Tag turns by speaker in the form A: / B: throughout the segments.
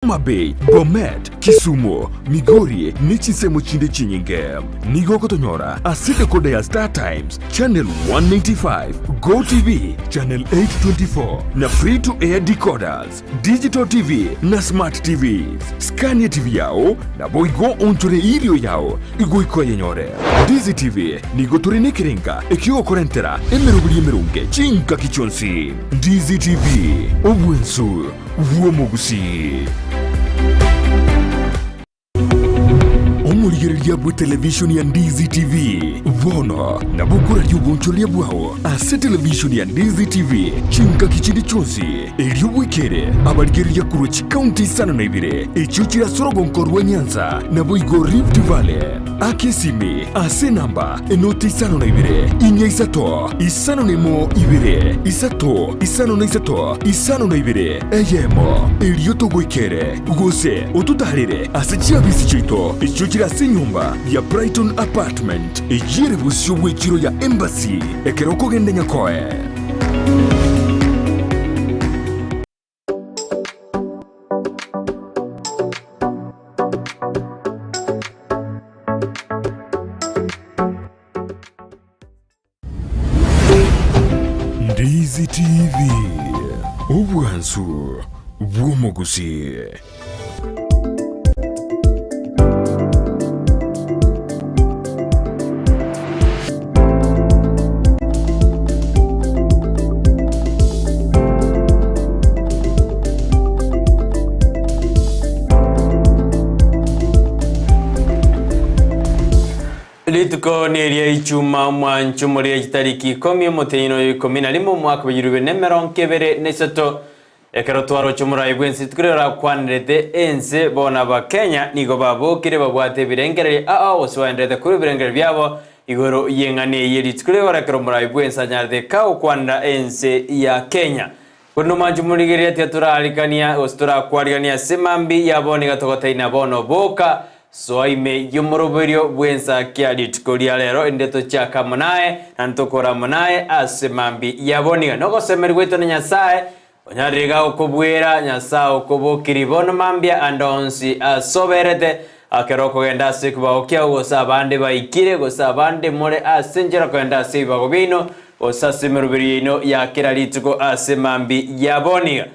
A: Homa Bay, Bomet, Kisumu, Migori ne chinsemo chinde chinyinge. Nigo okotonyora ase decoder ya Star Times, channel 195, Go TV, channel 824 na free to air decoders, digital TV na smart TVs. Scan TV yao naboigo onchore erio yao igoika oyenyore. Ndizi TV nigo tore nekerenga ekiogokorentera emeroberi emeronge chingaki chionsi. Ndizi TV, obwensu bw'omogusii. Omorigereria bw'etelevishoni ya Ndizi TV bono nabo okoraria obonchoreria bwao ase televishoni ya Ndizi TV chingaki chinde chionsi, erio bwekere abarigereria korwa chikaunti isano na ibere echio chire ase orogonko rwa Nyanza naboigo Rift Valley. Aka esimi ase enamba enoti 52 4 5 01 2 3 53 52 eyemo, erio togoikere, gose ototaarere ase chiabisi chiaito echio chire ase enyomba ya Brighton Apartment, eyio ere bosio bw'echiro ya Embassy ekero okogenda Nyakoe. Ndizi TV, obwansu bw'omogusii.
B: Rituko neria ichuma omwancho moria chitariki ikomi omotenyi noyo ikomi na rimo omwaka bw'ebiru bibere na emerongo ebere na isato Ekero twaroche omorai bw'ense rituko riria orakwanerete ense, bono Abakenya nigo babokire babwate ebirengererio ao gose baendererete korwa ebirengererio biabo igoro y'eng'ana eye rituko rigoro ekero omorai bw'ense anyarete kagokwanera ense ya Kenya. Korende omwanchi omorigereria tiga torarikania gose torakwarigania ase mambia ya bono iga togoteina bono boka soa ime y'omoroberio bw'ensakia rituko ria rero inde tochake amo naye na ntokore amo naye ase mambia ya bono iga nogosemeria gwaito na Nyasae onyarire iga gokobwera Nyasae okobokirie bono mambia ande onsi ase oberete ekero okogenda ase ekebago kiao gose abande baikire gose abande more ase enchera kogenda ase ebibago biaino gose ase emeroberio yaino ya kera rituko ase mambia ya bono iga.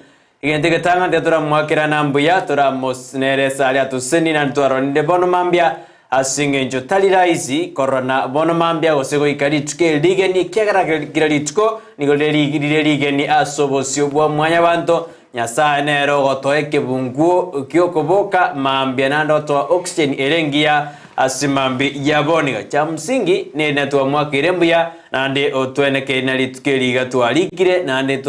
B: Egento egetang'ani tiga toramoakerana mbuya, toramosenere esare atosesenie naende twaroranire bono mambia, ase engencho tari rahisi kororana bono mambia gose goika rituko eri rigeni, ekiagera kera rituko nigo rire rire rigeni ase obosio bwa mwanyabanto. Nyasae nere ogotoa ekebunguo gi'okoboka mambia naende otoa oxygen ere engiya ase mambia ya bono iga. Cha msingi neri natwamoakeire mbuya naende otwenekeire na rituko eri iga twarikire naende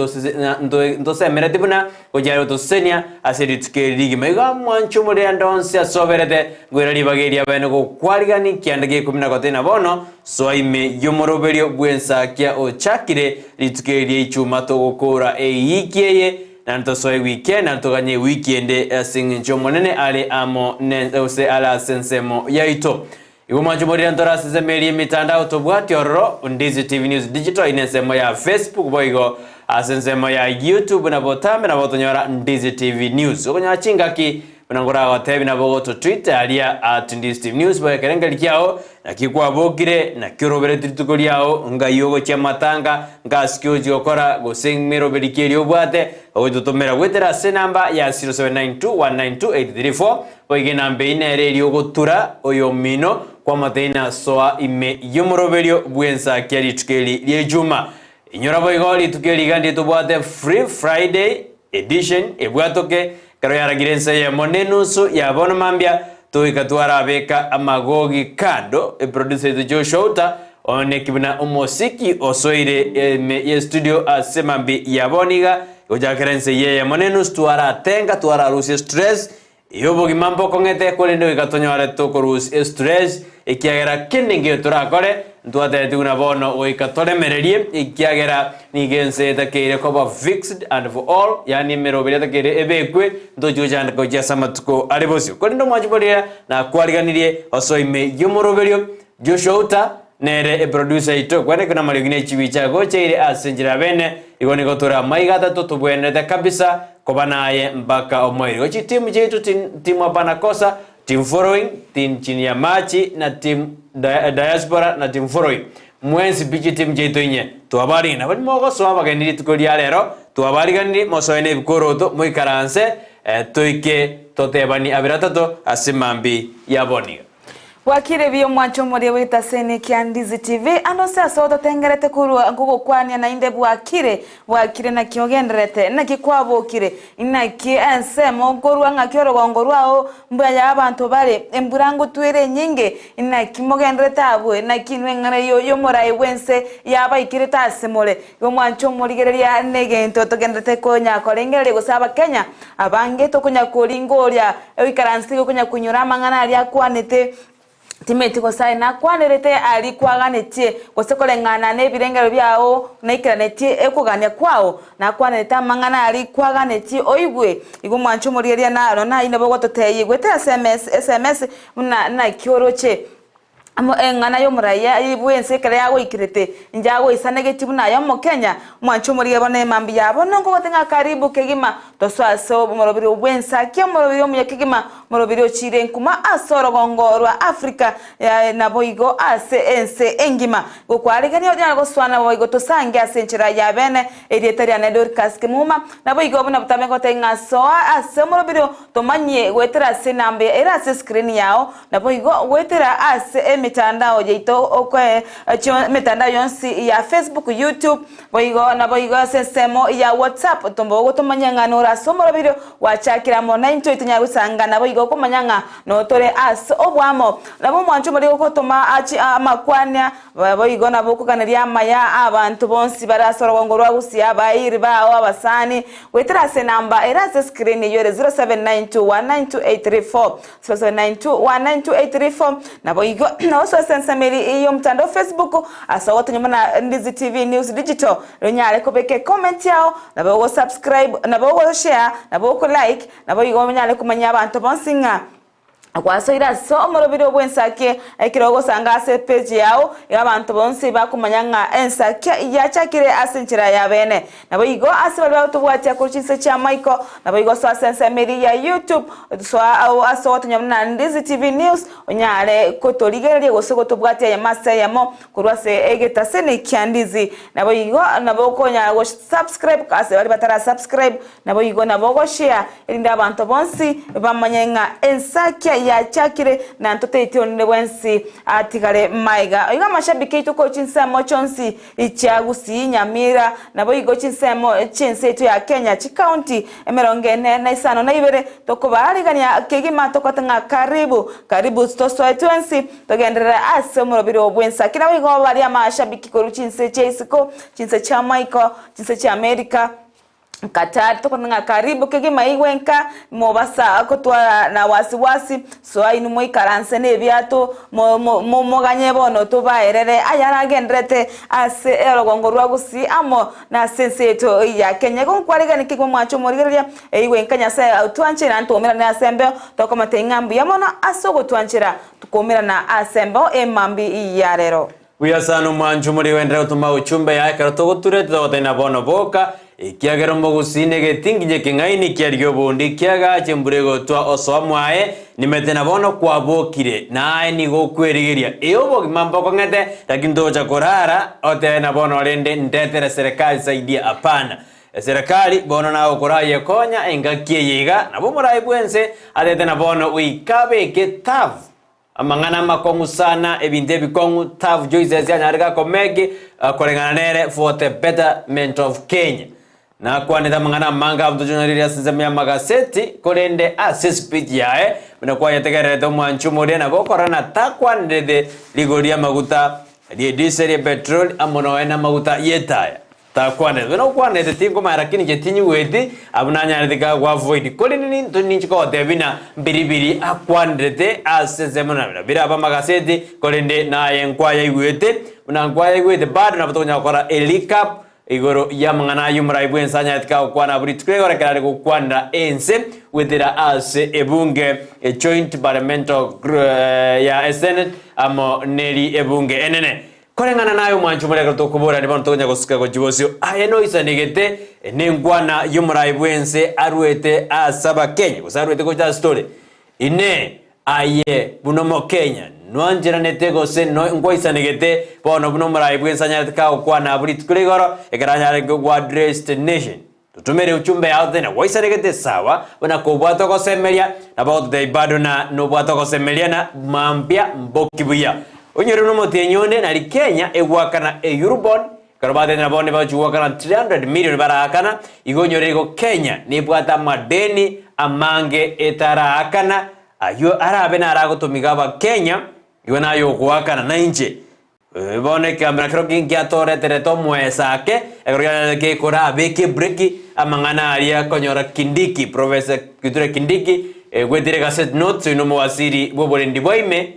B: ntosemereti buna gochia are gotosesenia ase rituko eri rigima. Igo mwanche omorero ande onsi ase oberete, nkoira ribaga eri abene gokwarigani kianda gia ikomi na gotano na bono soa ime y'omoroberio bw'ensakia ochakire rituko eri ria ichuma togokora eyiki eye naende tosoe ewikendi naende toganye ewiki ende ase eng'encho Omonene are amo ne gose are ase ensemo yaito. Igo mwanche morire ntore ase ensemo eria emitandao tobwati ororo, Ndizi TV News Digital ine ensemo ya Facebook boigo ase ensemo ya YouTube na botambe nabo otonyora Ndizi TV News. Okonyora chingaki buna nkoragotebi nabo ogototweet aria at Ndizi TV News boigo ekerengerio kiao naki kwabokire naki orobereti rituko riao ngai ogochia amatanga ngasi ki ogochia gokora gose meroberi ki eria obwate ogototomera goetera ase enamba ya 0792192834 Boigo enamba eyio nere eria ogotura oyomino kw'amateini asoa ime y'omoroberio bw'ensakia rituko eri ri'echuma. Inyora boigo rituko eri iga ndire tobwate Free Friday Edition ebwatoke ekero yaragire ensa eyemo na enusu ya bono mambia togoika twarabeka amagogi kando eproducer oito Joshua Outa one buna omosiki osoire ime y'estudio ase mambia ya bono iga gochakera ensa eyio eyemo na enusu twaratenga twararusia stress Y'obogima mbokong'ete, korende goika tonyore tokorusia estress, ekiagera kende nkeiyo torakore, ntwatebetigwe na bono goika toremererie, ekiagera nigo ense etakeire koba fixed and for all, yaani emeroberi etakeire ebekwe, ntochi gochandeka gochia ase amatuko are bosio. Korende omwanchi boriria nakwariganirie osoe ime y'omoroberio, Joshua Uta. Nere eproducer yaito kwenekio namariogi ne chibicha agocheire ase enchera ya bene, igo nigo tore amaiga atato tobwenerete kabisa koba naye mpaka omoerio. Igo chitimu chiaito team hapana kosa, team following, team chini ya machi na team diaspora na team following. Mwensi pi chitimu chiaito inye twabarigani. Nabo nimogosoa abageni rituko ria rero, twabariganirie mosoe na ebikoroto moikaranse toike totebanie abere atato ase mambia ya boniga.
C: Bwakire buya omwancho omoria bw'egetaseni kia Ndizi TV, ande onsi ase ototengerete korwa nkogokwania naende bwakire, bwakire naki ogendererete, naki kwabokire, inaki ensemo nkorwa ng'aki orogongo rwao mbuya ya abanto bare, embura ngotwere enyinge, inaki mogendererete abwo, naki inwe eng'ana eyio y'omorai bw'ense yabaikerete ase more. Igo omwancho omorigereria negento togendererete konya korengereria gose abakenya abange tokonya koringa oria oikaransete igo konya koinyora amang'ana aria akwanete, timeti gose aye nakwanerete aria kwaganetie gose koreng'ana nebirengererio biao naikeranetie ekogania kwao nakwanerete amang'ana aria kwaganetie oigwe. Igo omwancho omorigereria naro naye nabo ogototebia goetera ase sms buna naki oroche. Amo eng'ana y'omoraia bw'ense ekero yagoikerete, inche agoisanegetie buna aye Omokenya, omwanche omorigia bono emambia ya bono nkogote ng'a karibu kegima tosoe ase omorobiri bw'ense akia omorobiri omuya kegima, omorobiri ochiire nkuma ase orogongo rwa Africa naboigo ase ense engima. Gokwarigania onyare gosoa naboigo tosange ase enchera ya bene erieta riane Dorcas Kemuma, naboigo buna botambe ngotebia ng'a soa ase omorobiri tomanyie goetera ase enamba ere ase escreen yao Naboigo goetera ase emetandao yaito okoe emetandao yonsi ya Facebook, YouTube, boigo naboigo ase ensemo ya WhatsApp tombogo tomanye ng'a nore ase omoroberio gwachakire amo naintwe tonyare gosanga naboigo komanya ng'a notore ase oboamo. Nabo omwancho omoriri gogotoma achi amakwania boigo nabo okoganeria amaya abanto bonsi bare ase orogongo rwa Gusii abairi bao abasani goetera ase enamba ere ase escreen eyio ere 0792192834. 0792192834 Naboigo nabo ase ensemo eria y'omotandao Facebook ase ogotonya buna Ndizi TV News Digital nonyare kobeka ecomment yao nabo ogo subscribe nabo ogo share nabo oko like naboigo onyare komanyia abanto bonsi ng'a gwasoire ase omorobiri obwensake ekero ogosanga ase epage yao iga abanto bonsi bakomanya ng'a ensake yachakire ase enchera ya bene. Naboigo ase baria bagotobwatia korwa chinse chi'amaiko, naboigo soa ase ensemo eria ya YouTube, soa ao ase ogotonya buna Ndizi TV News, onyare kotorigereria gose gotobwatia eyemo ase eyemo korwa ase egetaseni kia Ndizi. Naboigo nabo okonyara go subscribe ase baria batara subscribe, naboigo nabo ogo share erinde abanto bonsi bamanye ng'a ensakia yachakire na ntoteiti onde bwensi atigare magega. Igo amashabiki aito korwa chinsemo chionsi Chia Gusii, Nyamira, naboigo chinsemo chi'ense yaito ya Kenya, chikaunti 45 na ibere, tokobaarigania kegima tokote ng'a karibu, karibu tosoe twensi togenderere ase omorobiri oo bw'ensaki. Naboigo baria amashabiki korwa chinse chia isiko, chinse chia maiko, chinse chia America, Qatar, tokote ng'a karibu kegima igwe nka, mobasa kotwara na wasi wasi, soa inwe moikaranse nebiato, mo mo moganye bono tobaerere ayaragenderete ase orogongo rwa Gusii amo nase ense yaito ya Kenya. Igo nkwarigani kegima mwanche omorigereria, eigwe nka Nyasae otwanchire naende twaumerane ase embeo, tokomotebia ng'a mbuya mono ase ogotwanchera tukaumerana ase embeo emambia ya rero.
B: Buya sana omwancho omori oenderere gotoma uchumbe yaye ekero togoturete togotebia bono boka, ekiagera omogusii negetinginye ekeng'aini kiarigia obondi kiagache embura egotwa osoa mwaye, nimete na bono kwabokire, naye nigo okwerigeria ee obogima mbokong'ete, lakini togocha korara otebe na bono rende ndetere serikali saidia hapana. Eserekari bono nagokorayekonya engaki eye iga, nabo omorai bwense atete na bono goika abeke tough Amang'ana amakong'u sana, ebinto ebikong'u, tough choices anyare gakomeki koreng'ana nere for the betterment of Kenya. Nakwanete amang'ana amange abanto chonyorire ase ensemo y'amagaseti, korende ase speech yaye buna kwanyetegererete omwanchi omoria nabo okorora na takwanerete rigori ri'amaguta ri'ediesel, ri'epetroli amo nonya namaguta y'etaya. Takwanete. Buna okwanete tinkomanya lakini inche tinyigweti, abwo nanyarete ka go avoid. Korende ninto ninche kogotebia buna mbiri biri akwanerete ase ensemo na buna bire ab'amagaseti, korende naye nkwayaigwete, buna nkwayaigwete bado nabo tokonyara gokora a recap igoro y'amang'ana ayio omorai bw'ense anyarete ka gokwana abwo rituko rigoro ekero are gokwanera ense goetera ase ebunge, e joint parliamental ya esenate amo neri ebunge enene. Koreng'ana naye omwancho moria ekero tokoborania bono tokonya gosuka gochia bosio, aye noisanegete nenkwana y'omorai bw'ense arwete ase Abakenya, gose arwete gocha ase tore. Inee! Aye buna Omokenya nwancheranete gose nkwaisanegete bono buna omorai bw'ense anyarete kagokwana abwo rituko ria igoro ekero anyare goaddress the nation? Totomere ujumbe yao totebe gwaisanegete sawa buna kobwate ogosemeria nabo ogototebia bado na nobwate ogosemeria na mambia mboki buya. Onyore buna omotienyi onde nari Kenya egwakana Eurobond ekero batebire nabo onde bagochi goakana 300 million baraakana igo onyore igo Kenya nebwate amadeni amange etaraakana ayio arabe naragotomiga abakenya igo naye ogoakana nainche Bono ekeambero nakero ngiatoreterete omoeso ake, ekero kiarenge gekora abeke ebreki, amang'ana aria akonyora Kindiki, Professor Kithure Kindiki, egwetire gazette notes, oyio nomowaziri bw'oborendi bwa ime,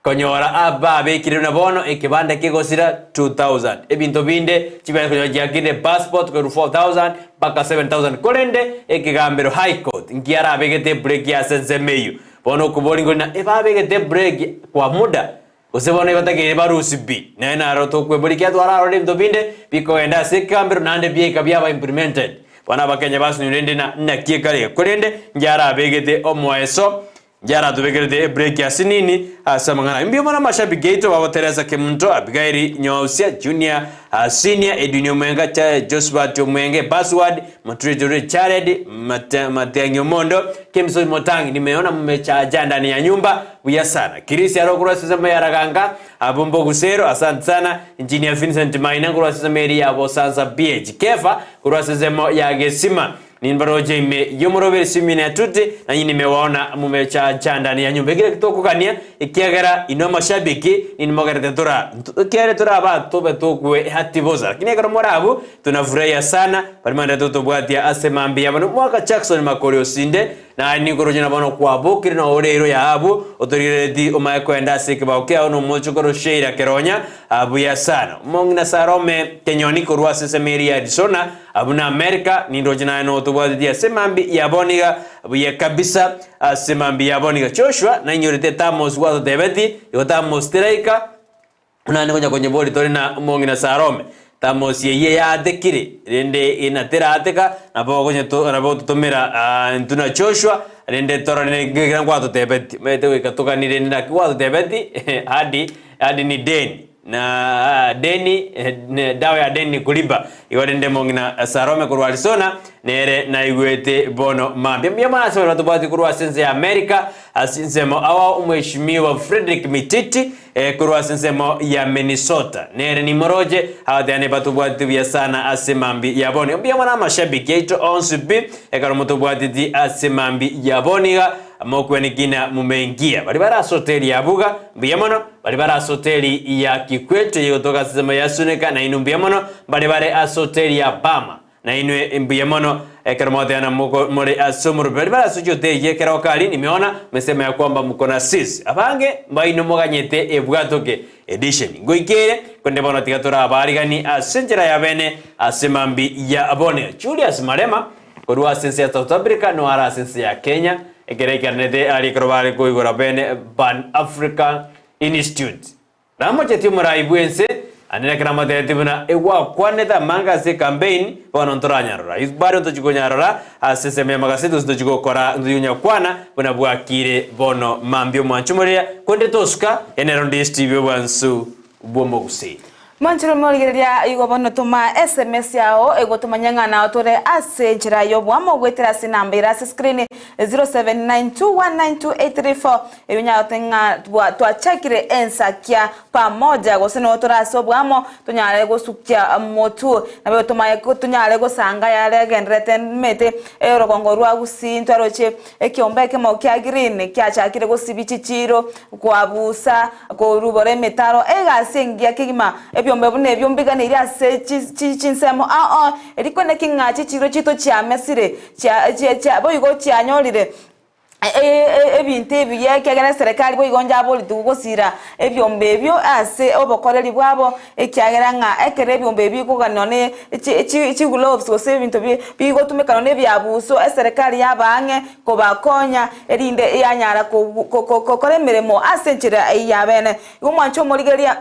B: konyora ababekire buna bono ekebanda kegosira 2000. Ebinto binde chibesa konyora chiakire passport korwa 4000 mpaka 7000 korende ekegambero High Court nkiarabegete ebreki ase ensemo eyio. Bono okobori nkori na ebabegete ebreki kwa muda Gose bono ibatakeire barusie pi, naye naro tokweboria ekiagera twararore ebinto binde bikogenda ase ekegambero naende biaika biaba implemented. Bono abakenya basinywe rende na naki ekare iga. Korende nkiarabegete omoeso, nkiaratobekerete ebreak ase nini ase amang'ana aya. Mbuya mono amashabiki aito babo Teresa Kemunto, Abigaili Nyausia, Junior, Senior, Edwin Omwenga, Josphat Omwenge, Password, Moturiture Jared, Matiang'i Omondo, Kemsoi Motangi, nimeona mmechaja ndani ya nyumba. Buya sana. Kirisia aro korwa ase ensemo ya Raganga, abwo Mbogusero, asante sana. Engineer Vincent Maina korwa ase ensemo eria ya Bosansa BH. Kefa korwa ase ensemo ya Gesima. Nimbaroche ime y'omoroberi Simeon Atuti, nanyi nimewaona mumechacha ndani ya nyumba. Ekero tokogania, ekiagera inwe amashabiki ninwe mogerete tora ekiagera toraba tobe tokwe hati bosa. Lakini ekero more abwo tunafurahia sana, baria maenderete gotobwatia ase mambia abo. Nomwaka Jackson Makori Osinde, Naye ninkoroche na bono kwabokire na ore iro y'Ahabu, otorigerereti omaye koenda ase ekebao kiao nomochokoro Sheila Keronya, buya sana. Omong'ina Salome Kenyoni korwa ase ensemo eria ya Arizona, abwo na Amerika, nindoche naye notobwateti ase mambia ya bono iga, buya kabisa ase mambia ya bono iga. Joshua, nainyorete etamos gwatotebeti, igo tamos teraika, Buna nikonya konyeboria tore na omong'ina Salome, thamosi eyio yaatekire, rende ina teraateka, nabo okonya to nabo ototomera intwe na Joshua, rende torore nekero ngwatotebeti. Omanyete goika toganie rende naki gwatotebeti hadi hadi ni deni na deni dawa ya deni ni kulipa. Igo rende omong'ina Salome korwa Arizona, nere naigwete bono mambia. Mbuya mono ase baria batobwati korwa ase ense ya America, ase ensemo ao omweshimiwa Fredrick Mititi, Korwa ase ensemo ya Minnesota, nere nimoroche, abateani batobwateti buya sana ase mambi ya bono. Mbuya mono amashabiki aito onsi pi, ekero motobwateti ase mambi ya bono iga, mokwenikina mumeingia. Baria bare ase hoteli ya Buga, mbuya mono, baria bare ase hoteli ya Kikwete eyegotoka ase ensemo ya Suneka, nainwe mbuya mono, mbaria bare ase hoteli ya Bama, Nainwe mbuya mono ekero mwateana moko more ase omorwoti. Baria bare ase chioteri chi'ekeroka aria nimeona mesemo ya kwamba mukona sis. Abange mbaino moganyete ebwatoke edition ngoikere, korende bono tiga torabaariganie ase enchera ya bene ase mambi ya bone. Julius Malema korwa ase ense ya South Africa no are ase ense ya Kenya ekero aikaranete aria ekero bare koigora bene Pan Africa Institute. Namochetie omorai bw'ense, naende ekero amotebetie buna egwakwanete amange ase ekampeini, bono ntoranyarora. Is bado ntochi konyarora ase ensemo y'amagaseti gose ntochi gokora ntochi konya gokwana buna bwakire bono mambia omwancho moria, konde tosuka, enero ndi Steve obwansu bw'omogusii.
C: Mwanchire omorigereria igo bono toma sms yao egotomanya ng'a nao tore ase enchera y'oboamo goetera ase enamba ere ase screen 0792192834 Erio nyarete ng'a twachakire ensakia pamoja, gose nigo tore ase oboamo, tonyare gosukia motwe, nabo tomaye tonyare gosanga ayare agendererete nimete orogongo rwa gusii ntwaroche ekiombe ekemo kia green kiachakire gosibia chichiiro, koabusa, korubora emetaro, egasi engiya kegima, ebiombe buna ebio mbiganeiri ase chi chinsemo ao ao, erio kweneki ng'a chichiiro chiaito chiamesire chia chia boigo chianyorire. Ebinto ebiya, ekiagera eserekari boigo njaboretigwe gosira ebiombe ebio ase obokoreri bwabo, ekiagera ng'a ekero ebiombe ebi bikoganwa ne chigloves gose ebinto bigotumeka nonya ebiabuso, eserekari yaba ang'e kobakonya erinde yanyara gokora emeremo ase enchera eyio ya bene. Igo mwanche omorigereria.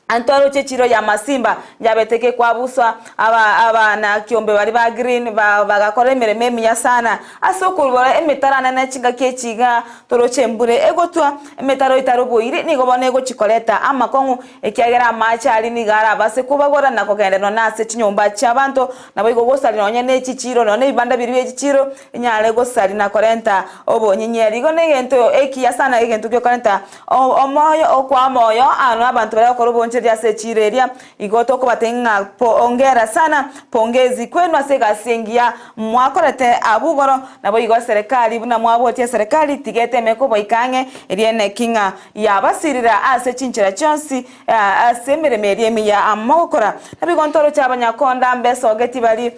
C: Ntwaroche echiro ya masimba yabete gekwabuswa, aba abana kiombe baria ba green ba bagakora emeremo emiya sana ase okorubora emetaro anene chingaki echi iga toroche embura egotwa emetaro etaroboiri nigo bono egochi koreta amakong'u ekiagera amache aria nigo arabase kobagora na kogendererwa nase chinyomba chiabanto naboigo gosari nonya ne chichiro nonya ebibanda biria bie chichiro enyare gosari na korenta obonyinyeri. Igo negento ekiya sana egento giokorenta Omoyo okwa moyo ano abanto baria gokora obonchoreri ase echiiro eria, igo tokobatebia ng'a pongera sana, pongezi kwenu ase egasi engiya mwakorete abwo igoro, naboigo eserekari buna mwabotie eserekari tiga eteme kobaika ang'e, eria eneki ng'a yabasirire ase chinchera chionsi ase emeremo eria emiya mogokora. Naboigo ntoroche abanyakonda mbesogeti baria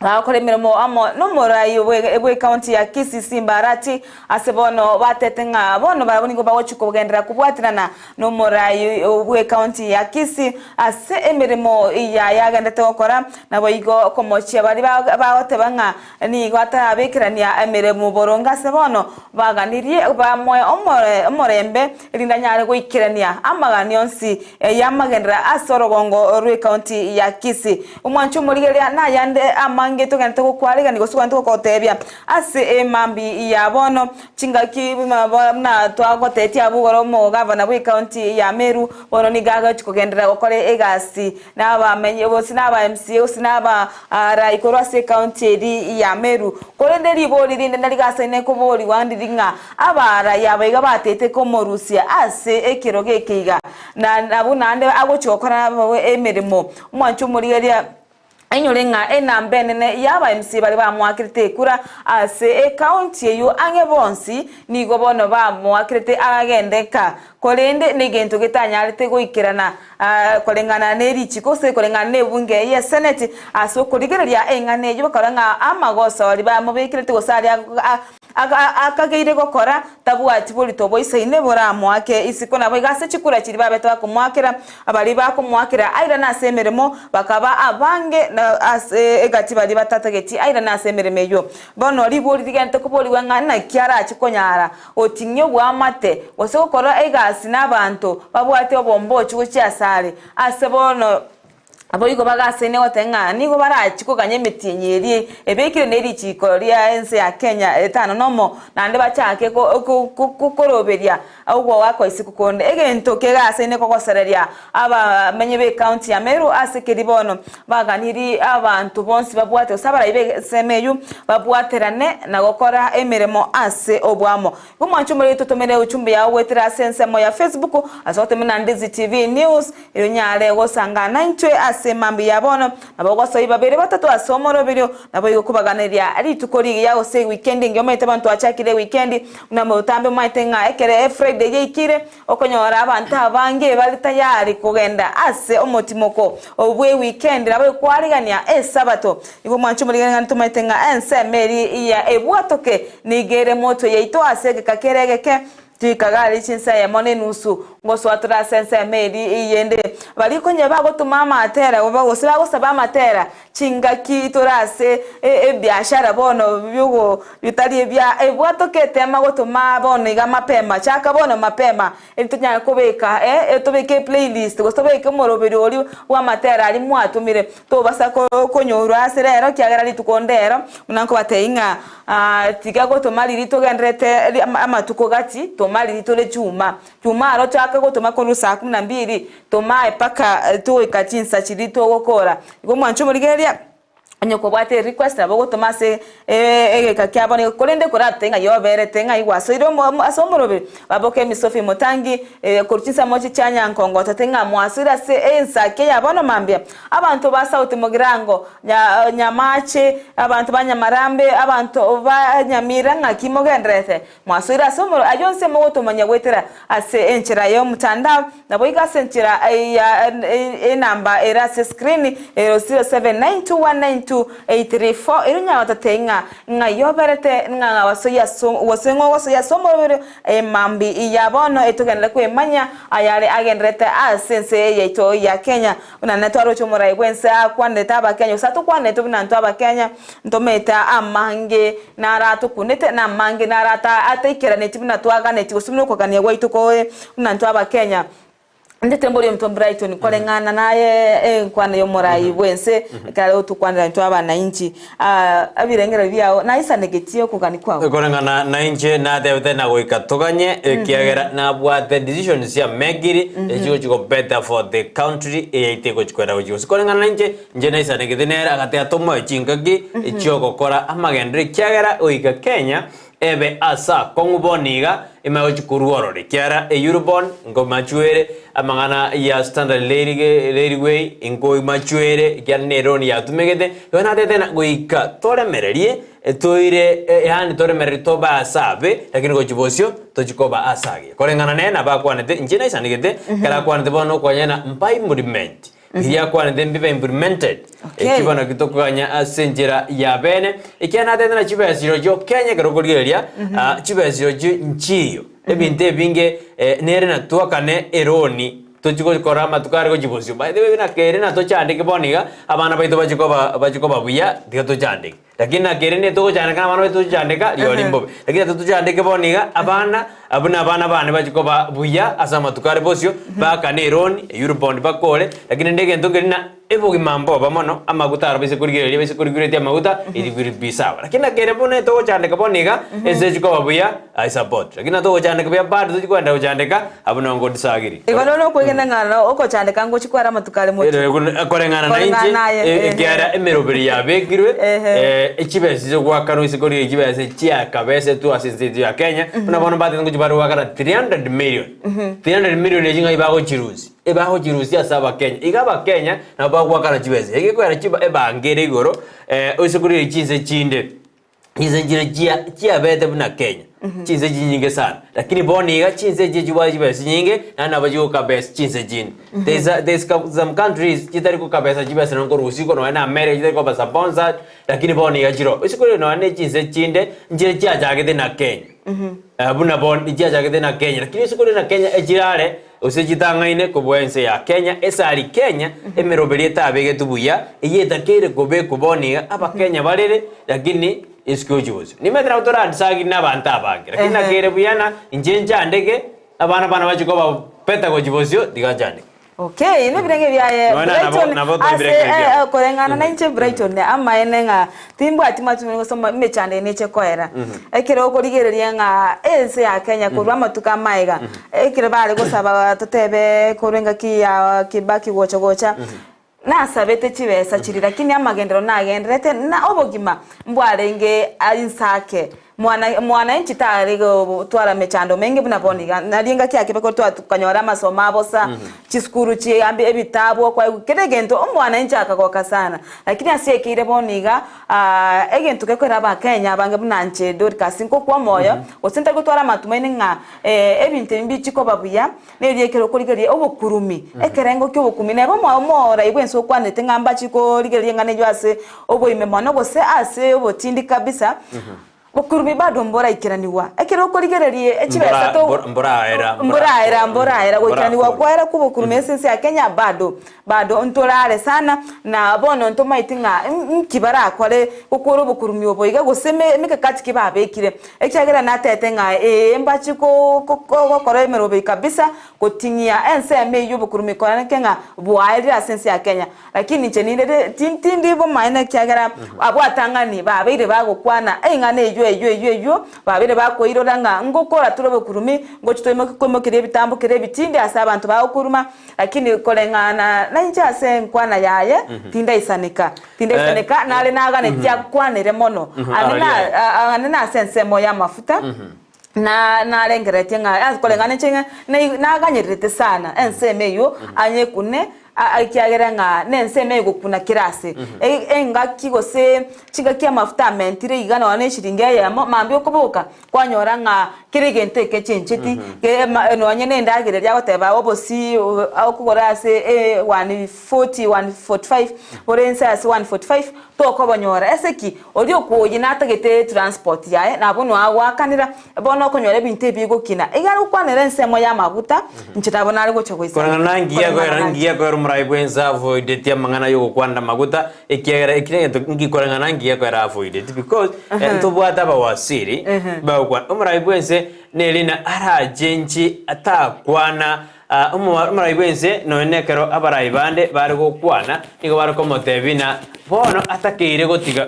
C: Bagokora emeremo amo nomorai bw'ecounty ya Kisii Simba Arati ase bono batete ng'a bono barabwo nigo bagochia kogenderera kobwaterana nomorai bw'ecounty ya Kisii ase emeremo yaye agenderete gokora naboigo komochia baria bagoteba ng'a nigo atarabekerania emeremo boronge ase bono baganirie bamoe omorembe erinde anyare goikerania amagani onsi y'amagenderero ase orogongo rw'ecounty ya Kisii. Omwanche omorigereria nayande amange togenderete gokwaregania gose togenderete gokotebia ase emambi ya bono. Chingaki buna buna twagotetia abwo igoro omogavana bw'ecounty ya Meru bono nigo agochi kogenderera gokora egasi na abamenyi gose na aba MCA gose na aba rai korwa ase ecounty eri ya Meru. Korende ribori rinde narigasaine koborigwa ndiri ng'a abarai aba iga batete komorusia ase ekerogo eke iga na nabwo naende agochi gokora nabo emeremo. Omwanche omorigereria ainyore ng'a enamba enene y'aba MCA baria bamoakerete ekura ase ecounty eyio ang'e bonsi nigo bono bamoakerete agende nka korende negento getanyarete goikerana koreng'ana ne richiko gose koreng'ana ne ebunge ye senate ase okorigereria eng'ana eyio bakarora ng'a amagoso aria bamobekerete gose aria Akageire gokora, tabwati borito boisaine boramoake isiko. Naboigo ase chikura chiria babete bakomoakera, baria bakomoakera airane ase emeremo bakaba abange ase egati baria batatageti airane ase emeremo eyio. Bono ribori rigente koborigwa ng'a naki arache konyara goting'ia oboamate, gose gokora egasi nabanto babwate obombochu gochia asare. Ase bono Naboigo bagasaine goteba ng'a nigo barachie koganya emetienyi eria ebekire ne richiiko ria ense ya Kenya etano nomo, naende bachake koroberia ogoakwa isiko konde. Egento kegasaine kogosereria abamenyi b'ecounty ya Meru ase keria bono baganirie abanto bonsi babwate gose abarai b'ensemo eyio babwaterane na gokora emeremo ase oboamo. Omwancho omoriri totomere ujumbe yao goetera ase ensemo ya Facebook ase gotemena Ndizi TV News erio onyare gosangana naintwe ase mambia ya bono. Nabo ogosoi babere batato ase omoroberio naboigo kobaganeria rituko rigiya gose ewikendi engiya omanyete abanto twachakire ewikendi buna botambe omanyete ng'a ekero efriday yaikire okonyora abanto abange bare tayari kogenda ase omotimoko bw'ewikendi naboigo kwarigania esabato. Igo mwanche omorigani ng'a ntomanyete ng'a ensemo eria ya ebwatoke nigo ere motwe yaito ase egeka kere egeke, Toikaga chinsa eyemo na enusu ngosoa tore ase ensemo eria eyende. Baria konya bagotoma amatera gose bagosaba amatera chingaki tore ase ebiashara bono biogo bitari ebia ebwatoke etema gotoma bono iga mapema chaka bono mapema Erio tonyare kobeka tobeke eplaylist gose tobeke omoroberio oria bw'amatera aria mwatomire, tobasa konyorwa ase rero ekiagera rituko ndero, buna nkobatebia ng'a tiga gotoma riria togendererete amatuko gati, toma riria tore chuma. Chuma aro chaka gotoma korwa saa kumi na mbili, toma mpaka togoika chinsa chiria togokora. Igo mwanche omorigereria. Onye kobwate erequest nabo ogotoma ase egeka kia bono korende koratote ng'a yoberete ng'ai gwasoire ase omoroberi baboke emisofi motangi korwa chinsemo chia Nyankongo tote ng'a mwasoire ase ensaki ya bono mambia. Abanto ba South Mugirango, Nyamache, abanto ba Nyamarambe, abanto ba Nyamira ng'aki mogendererete Mwasoire ase omorero, ayio onsi mogotomanya goetera ase enchera y'omotandao, naboigo ase enchera ya enamba ere ase screen ero 0792192834 erio nyara gotatebia ng'a ng'ai oberete ng'a gwasoyia ase gose ng'a ogosoyia ase omorero emambi ya bono etogenderere kwemanya ayare agendererete ase ense yaito ya Kenya. Buna netwaroche omorai bw'ense akwanerete Abakenya, gose atokwanerete buna intwe Abakenya, ntomanyete amange naratokunete, na amange naro ataikeranetie buna twaganetie, gose buna okogania gwaito kore buna intwe Abakenya. Intete mbori omonto Brighton koreng'ana naye enkwana y'omorai bw'ense ekero are gotokwanera intwe abanainchi. Ah, ebirengererio biao naisanegetie okogania kwao.
B: Koreng'ana nainche natebete na goika toganye ekiagera nabwate decisions chia mekiri echigochi go better for the country eyaito egochi kwenda gochi gose koreng'ana nainche inche naisanegete nere agateba tomoe chingaki chiogokora amagenderero ekiagera goika Kenya Ebe ase akong'u bono iga, emanye gochia korwa ororo, ekiagera Eurobond nkomachwere, amang'ana ya Standard Railway nkomachwere, ekiagera ne loan yatumegete, igo natete ng'a goika toremererie toire yaani toremererie tobe ase abe, lakini gochia bosio tochia koba ase agiya. Koreng'ana nere nabo akwanete, inche naisanegete, ekero akwanete bono okonyora ng'a mba implement. Biria akwanete mbibe implemented.
C: Okay.
B: Eki bono kitokoganya ase enchera ya bene. Ekiagera natete na chibesa chirochio Kenya ekero okorigereria, ah, chibesa chirochio nchiyo. Ebinto ebinge eh, nere natwakane eroni tochi gokora amatuko are gochia bosio. By the way buna kere natochandeke bono iga, abana baito bachie koba bachie koba buya, tiga tochandeke. Lakini naki ere netogochandeka na abana baito tochandeka, rirorio mbobe. Lakini ase tochandeke bono iga, abana, buna abana bane bachia koba buya ase amatuko are bosio, baakane eroni, eurobond bakore, lakini rende egento nkeri ng'a ebogima mboba mono, amaguta aro baise korigereria, baise korigweretia amaguta, it will be sawa. Lakini naki ere buna etogochandeka bono iga, ense echi koba buya, I support. Lakini natogochandeka buya bado tochi koenda gochandeka, abwo nongo disagree.
C: Igo nonya okwegena ng'a no okochandeka ngochia kware amatuko are motwe.
B: Koreng'ana na inche,
C: Koreng'ana aye, ehe.
B: ekiagera emeroberi yabekirwe,
C: Ehe.
B: chibesa chigoakanwa ase korigia chibesa chiakabesetwe ase ense yaito ya Kenya, buna bono mbatete ngochia bare goakana 300 million. 300 million echi ng'ai bagochirusia? Ebagochirusia ase abakenya. Iga abakenya, nabo bagoakana chibesa. Egekoera chiba ebango ere igoro, ase korigia chinse chinde. Chinse chire chia chiabete buna Kenya, chinse chinyinge sana. Lakini bono iga chinse echi chibwate chibesa chinyinge, naende nabo chigokabesa chinse chinde. There's a there's some countries chitari kokabesa chibesa nonye korwa usiku nonye na America chitari koba sponsored, lakini bono iga chiroo. Isiko rire nonye na chinse chinde, nchire chiachagete na Kenya. Buna bono chiachagete na Kenya, lakini isiko rire na Kenya echirare Gose chitang'aine kobua ense ya Kenya, esari Kenya, emeroberi etabegetwe buya, eyio etakeire kobekwa bono iga, abakenya barere, lakini isiko gochia bosio. Nimanyete nabo toradisagiri na abanto abange, lakini nakeire buya ng'a inche nchandeke, abana bane bachie koba better gochia bosio, tiga nchandeke.
C: Okay, nebirenge biaye
B: Nonya nabo-
C: Brighton
B: nabo
C: ase
B: ebirenge
C: eh,
B: biabo.
C: eh, koreng'ana na inche Brighton amaene ng'a timbwati matumaini gose mo- emechando eye neche koera. Ekero okorigereria ng'a ense ya Kenya korwa amatuko amaega, Ekero bare gosaba totebe korwa engaki ya Kibaki gocha gocha, nasabete chibesa chiria lakini amagenderero nagenderete na obogima mbwarenge inse ake. Mwana mwananchi tare gotwara emechando menge buna bono iga. Nario engaki ya Kibaki twa tokanyora amasomo abosa, chisukuru chiambe ebitabu okwaigwa kera egento omwananchi akagoka sana. Lakini ase ekeire bono iga. Egento gekorera abakenya abange buna inche Dorcas nkokwa omoyo, gose ntari gotwara amatumaini ng'a ebinto ebi mbichi koba buya, nerio ekero okorigereria obokurumi, ekerengo kia obokurumi neba omo omorai bwensi okwanete ng'a mbachi korigereria eng'ana eywo ase oboime mono gose ase obotindi kabisa, Bokurumi bado mboraikeranigwa. Ekero okorigereria echibesa
B: Mbora-
C: to
B: mbora- mboraera,
C: mboraera mboraera goikeranigwa
B: mborakora.
C: kwaera kw'obokurumi ase ense ya Kenya bado bado ntorare sana na bono ntomaeti ng'a nki barakore gokora obokurumi obo iga gose eme emekakati ki babekire ekiagera natete ng'a ee mbachi ko ko gokora emeroberi kabisa goting'ia ensemo eywo obokurumi korende ng'a bwaerire ase ense ya Kenya. Lakini inche ninde tindi bomaene ekiagera abwo atang'ani babeire bagokwana eng'ana eyio eyio eyio eyio, babeire bakoirora ng'a ngokora tore obokurumi, ngochia toimoke koimokeria ebitambo kera ebitindi ase abanto bagokuruma, lakini koreng'ana nainche ase enkwana yaye tindaisaneka, tindaisaneka nare naganetie akwanere mono, ande na ande nase ensemo y'amafuta. Na narengereretie ng'a ase koreng'ana inche ng'a nai naganyererete sana ensemo eyio anyekune a ekiagera ng'a nensemo egokuna kera ase. E- engaki gose chingaki amafuta amentire iga nonya na eshiringi eyemo, mambia okoboka kwanyora ng'a kera egento ekechencheti ke ema nonye na endagera eria agoteba obosie okogora ase 140, 145 bore inse ase 145 tokobonyora ase ki? Oria okwoyia natagete transport yaye, nabwo noagoakanera, bono okonyora ebinto ebi bigokina. Iga are gokwanera ensemo y'amaguta, inche nabo nare gocha goisana.
B: Koreng'ana ngiya
C: Koreng'ana
B: koera
C: nanche.
B: ngiya koera omorai bwense avoideti amang'ana y'ogokwanera amaguta, ekiagera eki negento nki koreng'ana ngiya koera avoideti because eh, ntobwate abawasiri bagokwana. Omorai bwense nerina arachenchi atakwana. Omorai bw'ense nonya nekero abarai bande bare gokwana, nigo bare komotebia ng'a bono atakeire gotiga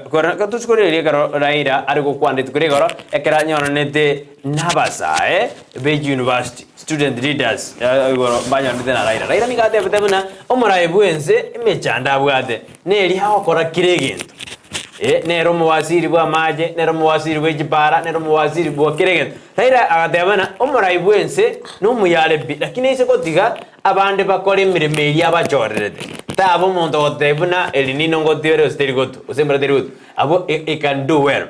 B: tochikorigereria ekero Raila are gokwana rituko ria igoro, ekero anyoranete nabasae be university, student leaders igoro mbanyoranete na Raila. Raila nigo atebete buna omorai bw'ense emechando abwate neria agokora kera egento. Nere omowasiri bw'amache, nere omowasiri bwe chipara, nere omowasiri bwa kera egento. Raila agateba ng'a omorai bw'ense nomoyare pi, lakini aise gotiga abande bakore emeremo eria abachorerete. Taba omonto ogotebia buna eri nino ngotiere gose teri gotwa, gose embura teri gotwa. Abwo he can do well.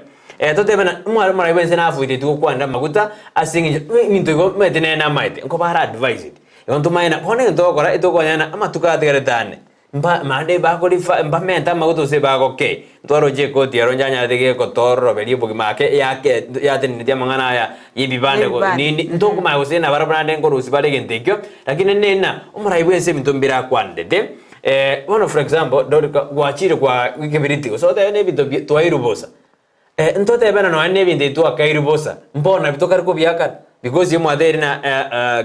B: Totebe ng'a omware omorai bw'ense nafuitetwe gokwanera amaguta ase eng'encho ebinto igo omanyete nere namaete, nkoba are advised. Igo ntomanye ng'a bono egento togokora etokonyana ng'a amatuko atigarete ane. Mba mande bakorifa mbamente amaguta gose bagokee. Ntwaroche ekoti ero njanyarete gegotoororoberia obogima ake yake yatenenetie amang'ana aya y'ebibande go
C: Y'ebibande.
B: nini ntokomanya gose nabarabwo naende nkorusia bare egento ekio, lakini nena omorai bwensi ebinto mbire akwanderete. Bono for example, Dorika gwachire kwa ekebiriti gose otebe na ebinto bie twairwe bosa. Ntotebe ng'a nonya nebinto ebi twakairwe bosa, mbono nabio tokare kobiakana? Because mwateire ng'a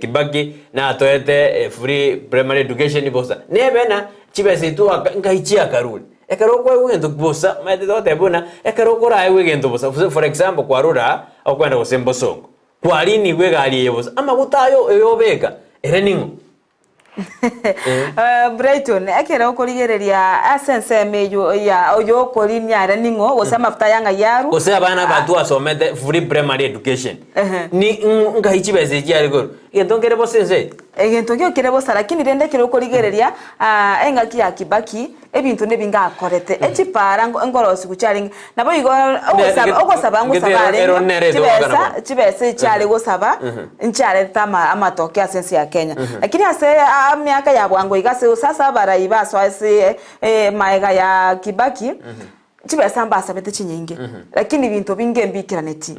B: Kibaki natoete free primary education bosa. Nebe ng'a chibesa echi twaka nkai chiakarure. Ekero okoegwa egento bosa, omanyete togoteba buna, ekero okoraegwe egento bosa, for example kwarure aa, okoenda gose mbosongo, kwarinigwe egari eye bosa, amaguta ayo oyobeka, ere ning'o?
C: Brighton, ekero okorigereria ase ensemo eywo ya oyokorinia are ning'o gose amafuta aya ng'ai arwa.
B: Gose abana aba twasomete free primary education
C: Ehe.
B: ni ngai chibesa echi chiare korwa egento nkere bosa ense eye.
C: Egento ekio kere bosa lakini rende ekero okorigereria engaki ya Kibaki ebinto nebinge akorete, echipara nkorosigwa chiarenge, naboigo ogosaba ogosaba ngosaba arenge chibesa chibesa echiare gosaba nchiarete ama amatoke ase ense ya Kenya. Lakini ase emiaka ya bwango iga ase ase abarai basoa ase maega ya Kibaki, chibesa mbasabete chinyinge, lakini binto binge mbiikeraneti.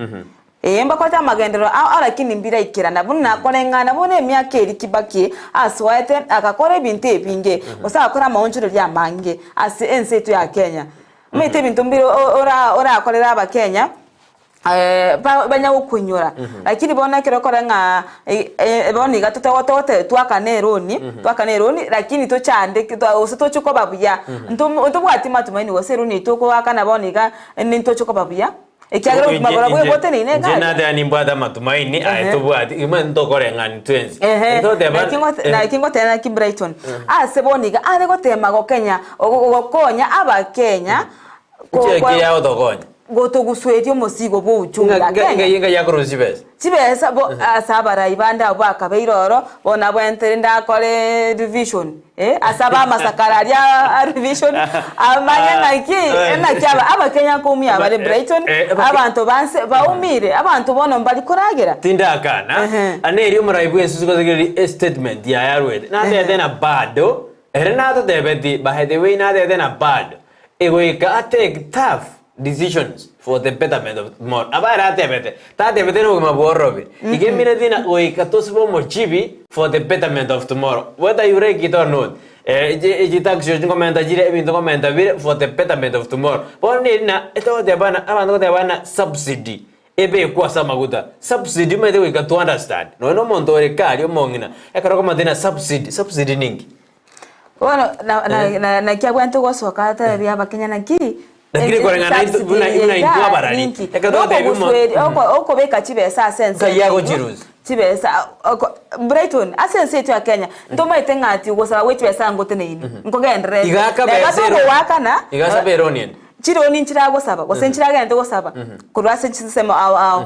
C: Ee, mbakorete amagenderero ao ao lakini mbiraikerana buna koreng'ana buna emiaka eria Kibaki asoete agakora ebinto ebinge gose agakora amaonchoreria amange ase ense yaito ya Kenya. Omanyete ebinto mbire ora orakorere abakenya banya gokoinyora lakini bono ekero okore ng'a bono iga tote twakane eroni twakane eroni lakini tochandeke gose toche koba buya ntobwati matumaini gose eroni eywo togoakana bono iga nintoche koba buya. Ekiagera obogima boria bweboteneine
B: Inche
C: egari.
B: nateba nimbwate amatumaini aye
C: Ehe.
B: tobwati imwe ntokoreng'ani twensi.
C: Ehe,
B: Toteba
C: naki ngote- naki ngoteba naki Brighton, ase bono iga are gotema gokenya gokonya abakenya ko-
B: Nchera
C: ko-
B: ki yagotokonya?
C: gotogusueria omosigo bwa uchumi ya
B: Ng'a-
C: Kenya.
B: ng'a- ng'a yakorusia chibesa.
C: Chibesa bo ase abarai bande abwo bakabeire ororo, bono nabwenerete rende akore revision eh, ase abamasakara aria a revision, amanye ng'aki naki aba abakenya nkoumia bare Brighton, abanto ba nse baumire, abanto bono mbari koragera.
B: Tindakana,
C: Ehe.
B: ane erio omorai bw'ense gotegereri estatement yaye arwete, natebete na bado, ere natotebeti by the way natebete na bado, egoika atake tough decisions for the betterment of tomorrow. Nabo ere atebete, tatebete na obogima bworobe. Iga emineti na goika tosibe omochibi for the betterment of tomorrow. Whether you like it or not. Eh, chitaxi ochi nkomenta chire, ebinto nkomenta bire for the betterment of tomorrow. Bono neri na etogoteba na abanto goteba na subsidy ebekwe ase amaguta. Subsidy omanyete goika to understand. Nonya na omonto ore kare omong'ina, ekero okomotebia na subsidy, subsidy ninki?
C: Bono na- na- na- naki abwenerete gosoka atebie abakenya naki
B: Lakini koreng'ana
C: subsidy
B: buna-
C: eye
B: buna
C: iga
B: intwe abarari,
C: ninki?
B: ekero togotebia omo-
C: Nokogusueria- oko- okobeka chibesa ase ense
B: Nkai
C: eywo,
B: agochirusia.
C: chibesa oko Brighton ase ense yaito ya Kenya ntomaete ng'a ati ogosaba gwe chibesa ngoteneini nkogendererete.
B: Iga akabesa
C: Neba
B: ero-
C: tokowakana
B: Iga asabe eroni ende.
C: chironi nchiragosaba gose nchiragenderete gosaba korwa ase chinsemo ao ao.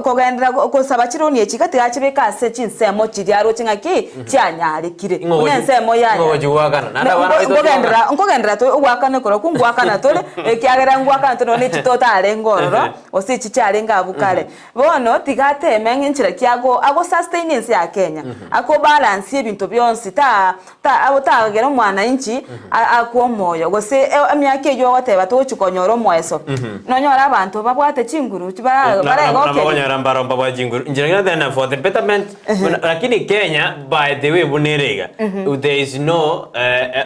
C: Kogenderera gosaba chironi echi iga tiga ase chinsemo chiria aroche ng'aki chianyarekire. Buna ensemo ya nkogenderera nkogenderera tore ogoakana korokwo ngoakana tore ekiagera ngoakana tore nonye echi totarenge ororo gose echi chiarenge abwo kare. Bono tiga ateme ng'a enchera ki ago ago sustain ense ya Kenya, ako balance ebinto bionsi ta ta tagera omwananchi akwe omoyo gose emiaka eywo ogoteba togochi konyora omoeso, nonyore abanto babwate chinguru baregokeria.
B: Nabakonyora mbaro mbabwate chinguru. Inche naki nateba for the betterment buna lakini Kenya by the way buna ere iga, there is no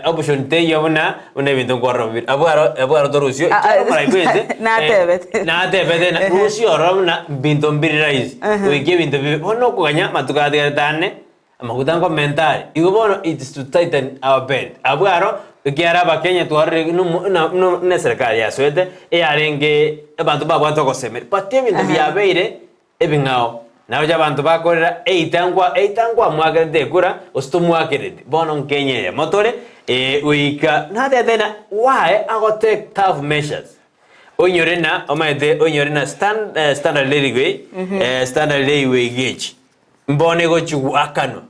B: option teiyo buna buna ebinto nkwarora bire. Abwo aro abwo aro torusio ekiagera omorai bwense
C: Natebete.
B: natebete na rusia ororo buna binto mbire rahisi, goika ebinto bibe. Bono okoganya amatuko atigarete ane. Amaguta nkomenta are. Igo bono it is to tighten our belt. Abwo aro, ekiagera abakenya twarorire nomo na no na eserekari yasoete, eyarenge abanto mbabwate ogosemeria, but ebinto biabeire ebing'ao. Naroche abanto bakorera eita nkwa eita nkwamwakerete ekura gose tomwakereti. Bono nkenya eyemo tore goika natete na why ago take tough measures. Oinyore na omanyete oinyore na stand standard railway standard railway gauge. Mbono egochia goakanwa,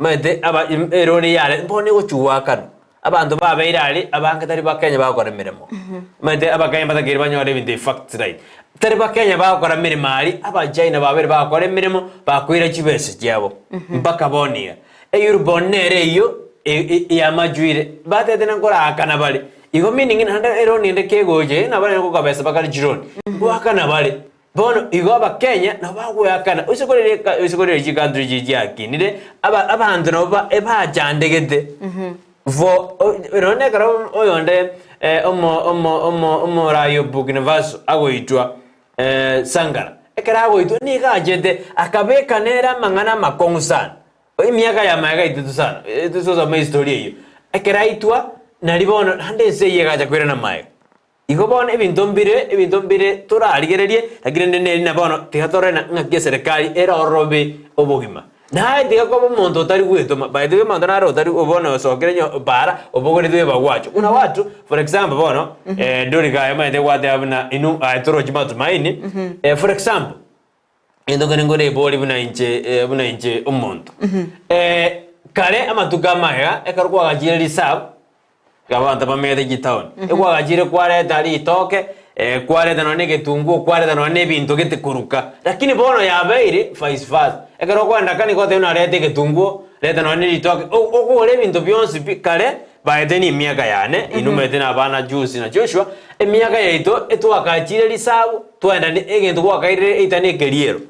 B: omanyete aba erori yare mbono egochia goakanwa, abanto babeire aria abange tari bakenya bagokora emeremo, omanyete abakenya mbatakeire banyore ebinto ebi facts right, tari bakenya bagokora emeremo aria, abachina babeire bagokora emeremo bakoira chibesa chiabo mpaka bono iga. Eurobond nere eyio e- e yamajuire, batete na nkoraakana bare, igo meaning naende eroni ende kegocha eye nabo barenge gokabesa bakare chironi, ngoakana bare. Bono igo Abakenya nabo bagoeakana, ase korera eka ase korera chicountry echi chiakinire, aba abanto nabo ba ebachandegete for nonye na ekero oyonde omo omo omo omoraia o Burkina Faso agoitwa Sankara, ekero agoitwa nigo achete akabeka nere amang'ana amakong'u sana, emiaka ya magega aitete sana, tosome estory eyio, ekero aitwa nari bono naende ense eyio egacha koirana magega. Igo bono ebinto mbire, ebinto mbire torarigererie, lakini rende neri na bono tiga torore na ng'aki eserekari erororobe obogima. Naye tiga koba omonto otari gwetoma, by the way omonto nare otari bono osokire nyo para obogoretwe ebagwacho. Kuna watu, for example bono, Dorika aye omanyete gwateba buna inwe aye torochi matumaini, for example, Egento kende nkorebori buna inche buna inche omonto. Kare amatuko amaya ekero kwagachire reserve, iga abanto bamenyete chitown, ekwagachire kwareta ritoke, kwareta nonye na egetunguo, kwareta nonye na ebinto gete koruka. Lakini bono yabeire vice versa, ekero okoenda kani goteba buna reta egetunguo, reta nonye na ritoke, okogora ebinto bionsi pi kare. Baete nemiaka yane, inwe moete nabana Jusi na Joshua, emiaka yaito etwakachire risabu, twaenda ne egento gwakairire eita ne ekeriero.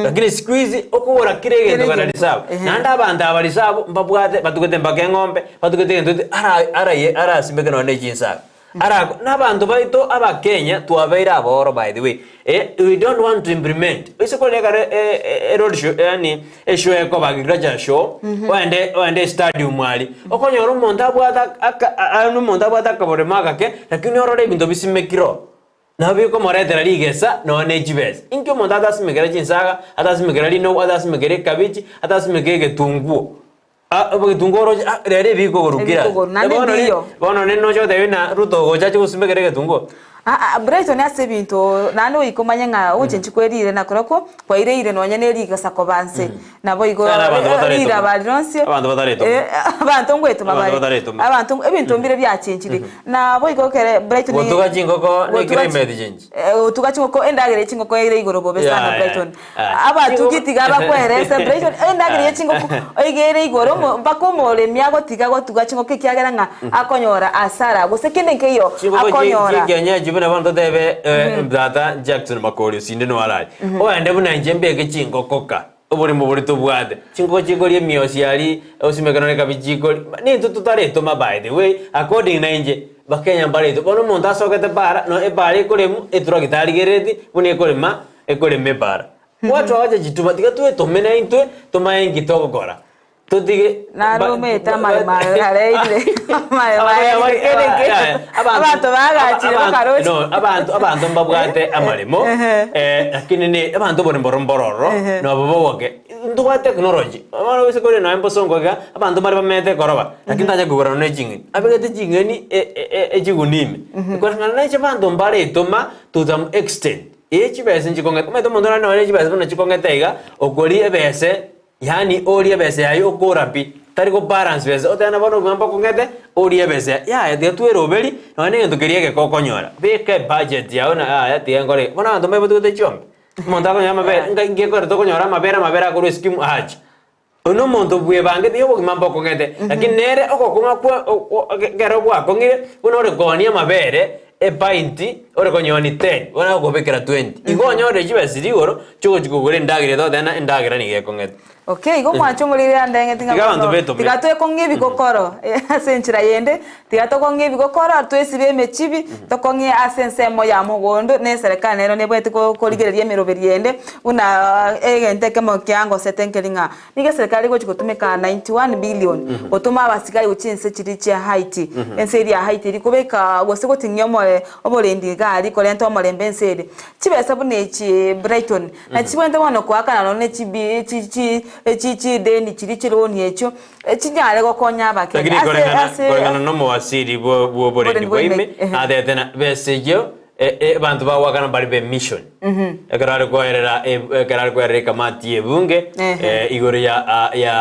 B: Lakini siku hizi okogora kera egento
C: Kera
B: genda
C: egento,
B: risabu.
C: ehe.
B: Naende abanto aba risabu mbabwate batugete mpaka eng'ombe, batugete egento gete ara araye arasimeke nonya ne chinsaga. Ara nabanto baito abakenya twabeire aboro by the way, eh we don't want to implement. Ase kore ekero eroad show yaani eshow ekoba agriculture show, oende oende estadium aria, okonyora omonto abwate aka yaani omonto abwate akaboremo agake, lakini orore ebinto bisimekire oo, nabo bikomoretera rigesa nonya ne chibesa. Inki omonto atasimekera chinsaga, atasimekera rinogu, atasimekera ekabichi, atasimekera egetunguo. Ah, egetunguo oroche, ah, rero ebikogoro kera.
C: Ebikogoro, naende
B: Bono ne-
C: mbiyo.
B: Bono ne noche gotebia ng'a Ruto ogocha ache gosimekera egetunguo.
C: Aa Brighton ase ebinto naende goika omanye ng'a ogochenchia kwe riire nakorokwo kwaireire nonya ne rigesa koba nse. Nabo igo
B: Sana abanto bataretoma.
C: riraba rironsi
B: Abanto bataretoma.
C: abanto ngoetoma
B: Abanto
C: bare.
B: bataretoma.
C: Abanto ebinto mbire biachenchirie. Nabo igo ekere Brighton
B: Gotuga chingoko ne
C: gotuga chi-
B: climate change.
C: Gotuga chingoko endagera ye chingoko ere igoro bobe
B: Yeah,
C: sana
B: yeah.
C: Brighton.
B: Ah.
C: Abatugi tiga bakwerese Brighton endagera ye chingoko iga ere igoro omo mpaka omoremi agotiga gotuga chingoko ekiagera ng'a akonyora hasara gose kende nkeiyo
B: Chingoko chi-
C: akonyora.
B: chi'ekienyeji buna bono totebe eh, tata Jackson Makori osinde nigo arari. Oende buna inche mbeke chingoko ka, oboremo boria tobwate. Chingoko chikoria emiosi aria, osimeke nonye ekabichi chikoria, nintwe totaretoma by the way, according na inche, Bakenya mbaretwe. Bono omonto asogete para, no epara ekoremwa, etractor arigerereti, buna ekorema, ekorema epara. Watu abache chituba, tiga twetome naintwe, tomanye nki togokora. Totige
C: Naro omanyete amaremo aye areirire, amaremo aye kere kere. Abanto bagachire bakaroche.
B: No, abanto abanto mbabwate amaremo,
C: Ehe.
B: lakini ne abanto oboremo oro mbororo,
C: Ehe.
B: nabo bogoke. Ntobwate technology, bono gose kore nonya mbosongo iga, abanto mbare bamenyete ekoroba, lakini tacha kogora nonya ching'eni. Abegete ching'eni e- e- e- echigunia ime. Koreng'ana na inche abanto mbaretoma to some extent, eh chibesa nchikong'ete, omanyete omonto nare nonya chibesa buna chikong'ete iga, okoria ebese Yaani orie ebesa yaye okora pi, tari go balance besa, otebe bono obogima mbokong'ete, orie ebesa yaye, yaya tiga tweroberie, nonya na egento keria egeke okonyora, beka ebudget yago na yaya tiga nkore iga. Bono abanto mbaye batugete chiombe, omonto akonyora amabere, nkai ngekore tokonyora amabere amabere akorwa eskimu ache. Oyio na omonto bwebangete iga obogima mbokong'ete, lakini nere ogokong'a kwa o- o ekero bwakong'ire, buna ore koonia amabere. Epainti ore konyora ni 10, bono agokobekera 20. Igo onyorire chibesa chiria igoro chiogochia kogora endagera etogoteba ng'a endagera nigo ekong'ete.
C: Okay, igo mwanche omoriri andeng'eti ng'a
B: Tiga abanto
C: bono
B: betome.
C: tiga twekong'ie ebigokoro ase enchera yende, tiga tokong'ie ebigokoro twesibe emechibi, tokong'ie ase ensemo ya mogondo na eserekari nero nebwenerete ko korigereria emeroberi ende buna egento ekemo kiangosete nkeri ng'a Nigo eserekari egochia gotumeka 91 billion gotoma abasigari gochia ense chiria chia Haiti. Ense eria ya Haiti eri kobeka gose goting'ia omore oborendi iga aria korenta omorembe ense ere. Chibesa buna echi Brighton nachi chibwenerete bono koakana nonya ne chibi chi chi chi chideni chiria chironi echio chinyare gokonya abakenya.
B: Lakini
C: Ase
B: koreng'ana
C: ase
B: koreng'ana na omowasiri bwo bw'oborendi
C: Oborendi
B: bwa
C: bwa
B: ime
C: ime, ehe.
B: atebete na besa eyio Abanto bagoakana mbare be mission ekero are koerera ekero are koerera ekamati y'ebunge igoro ya ya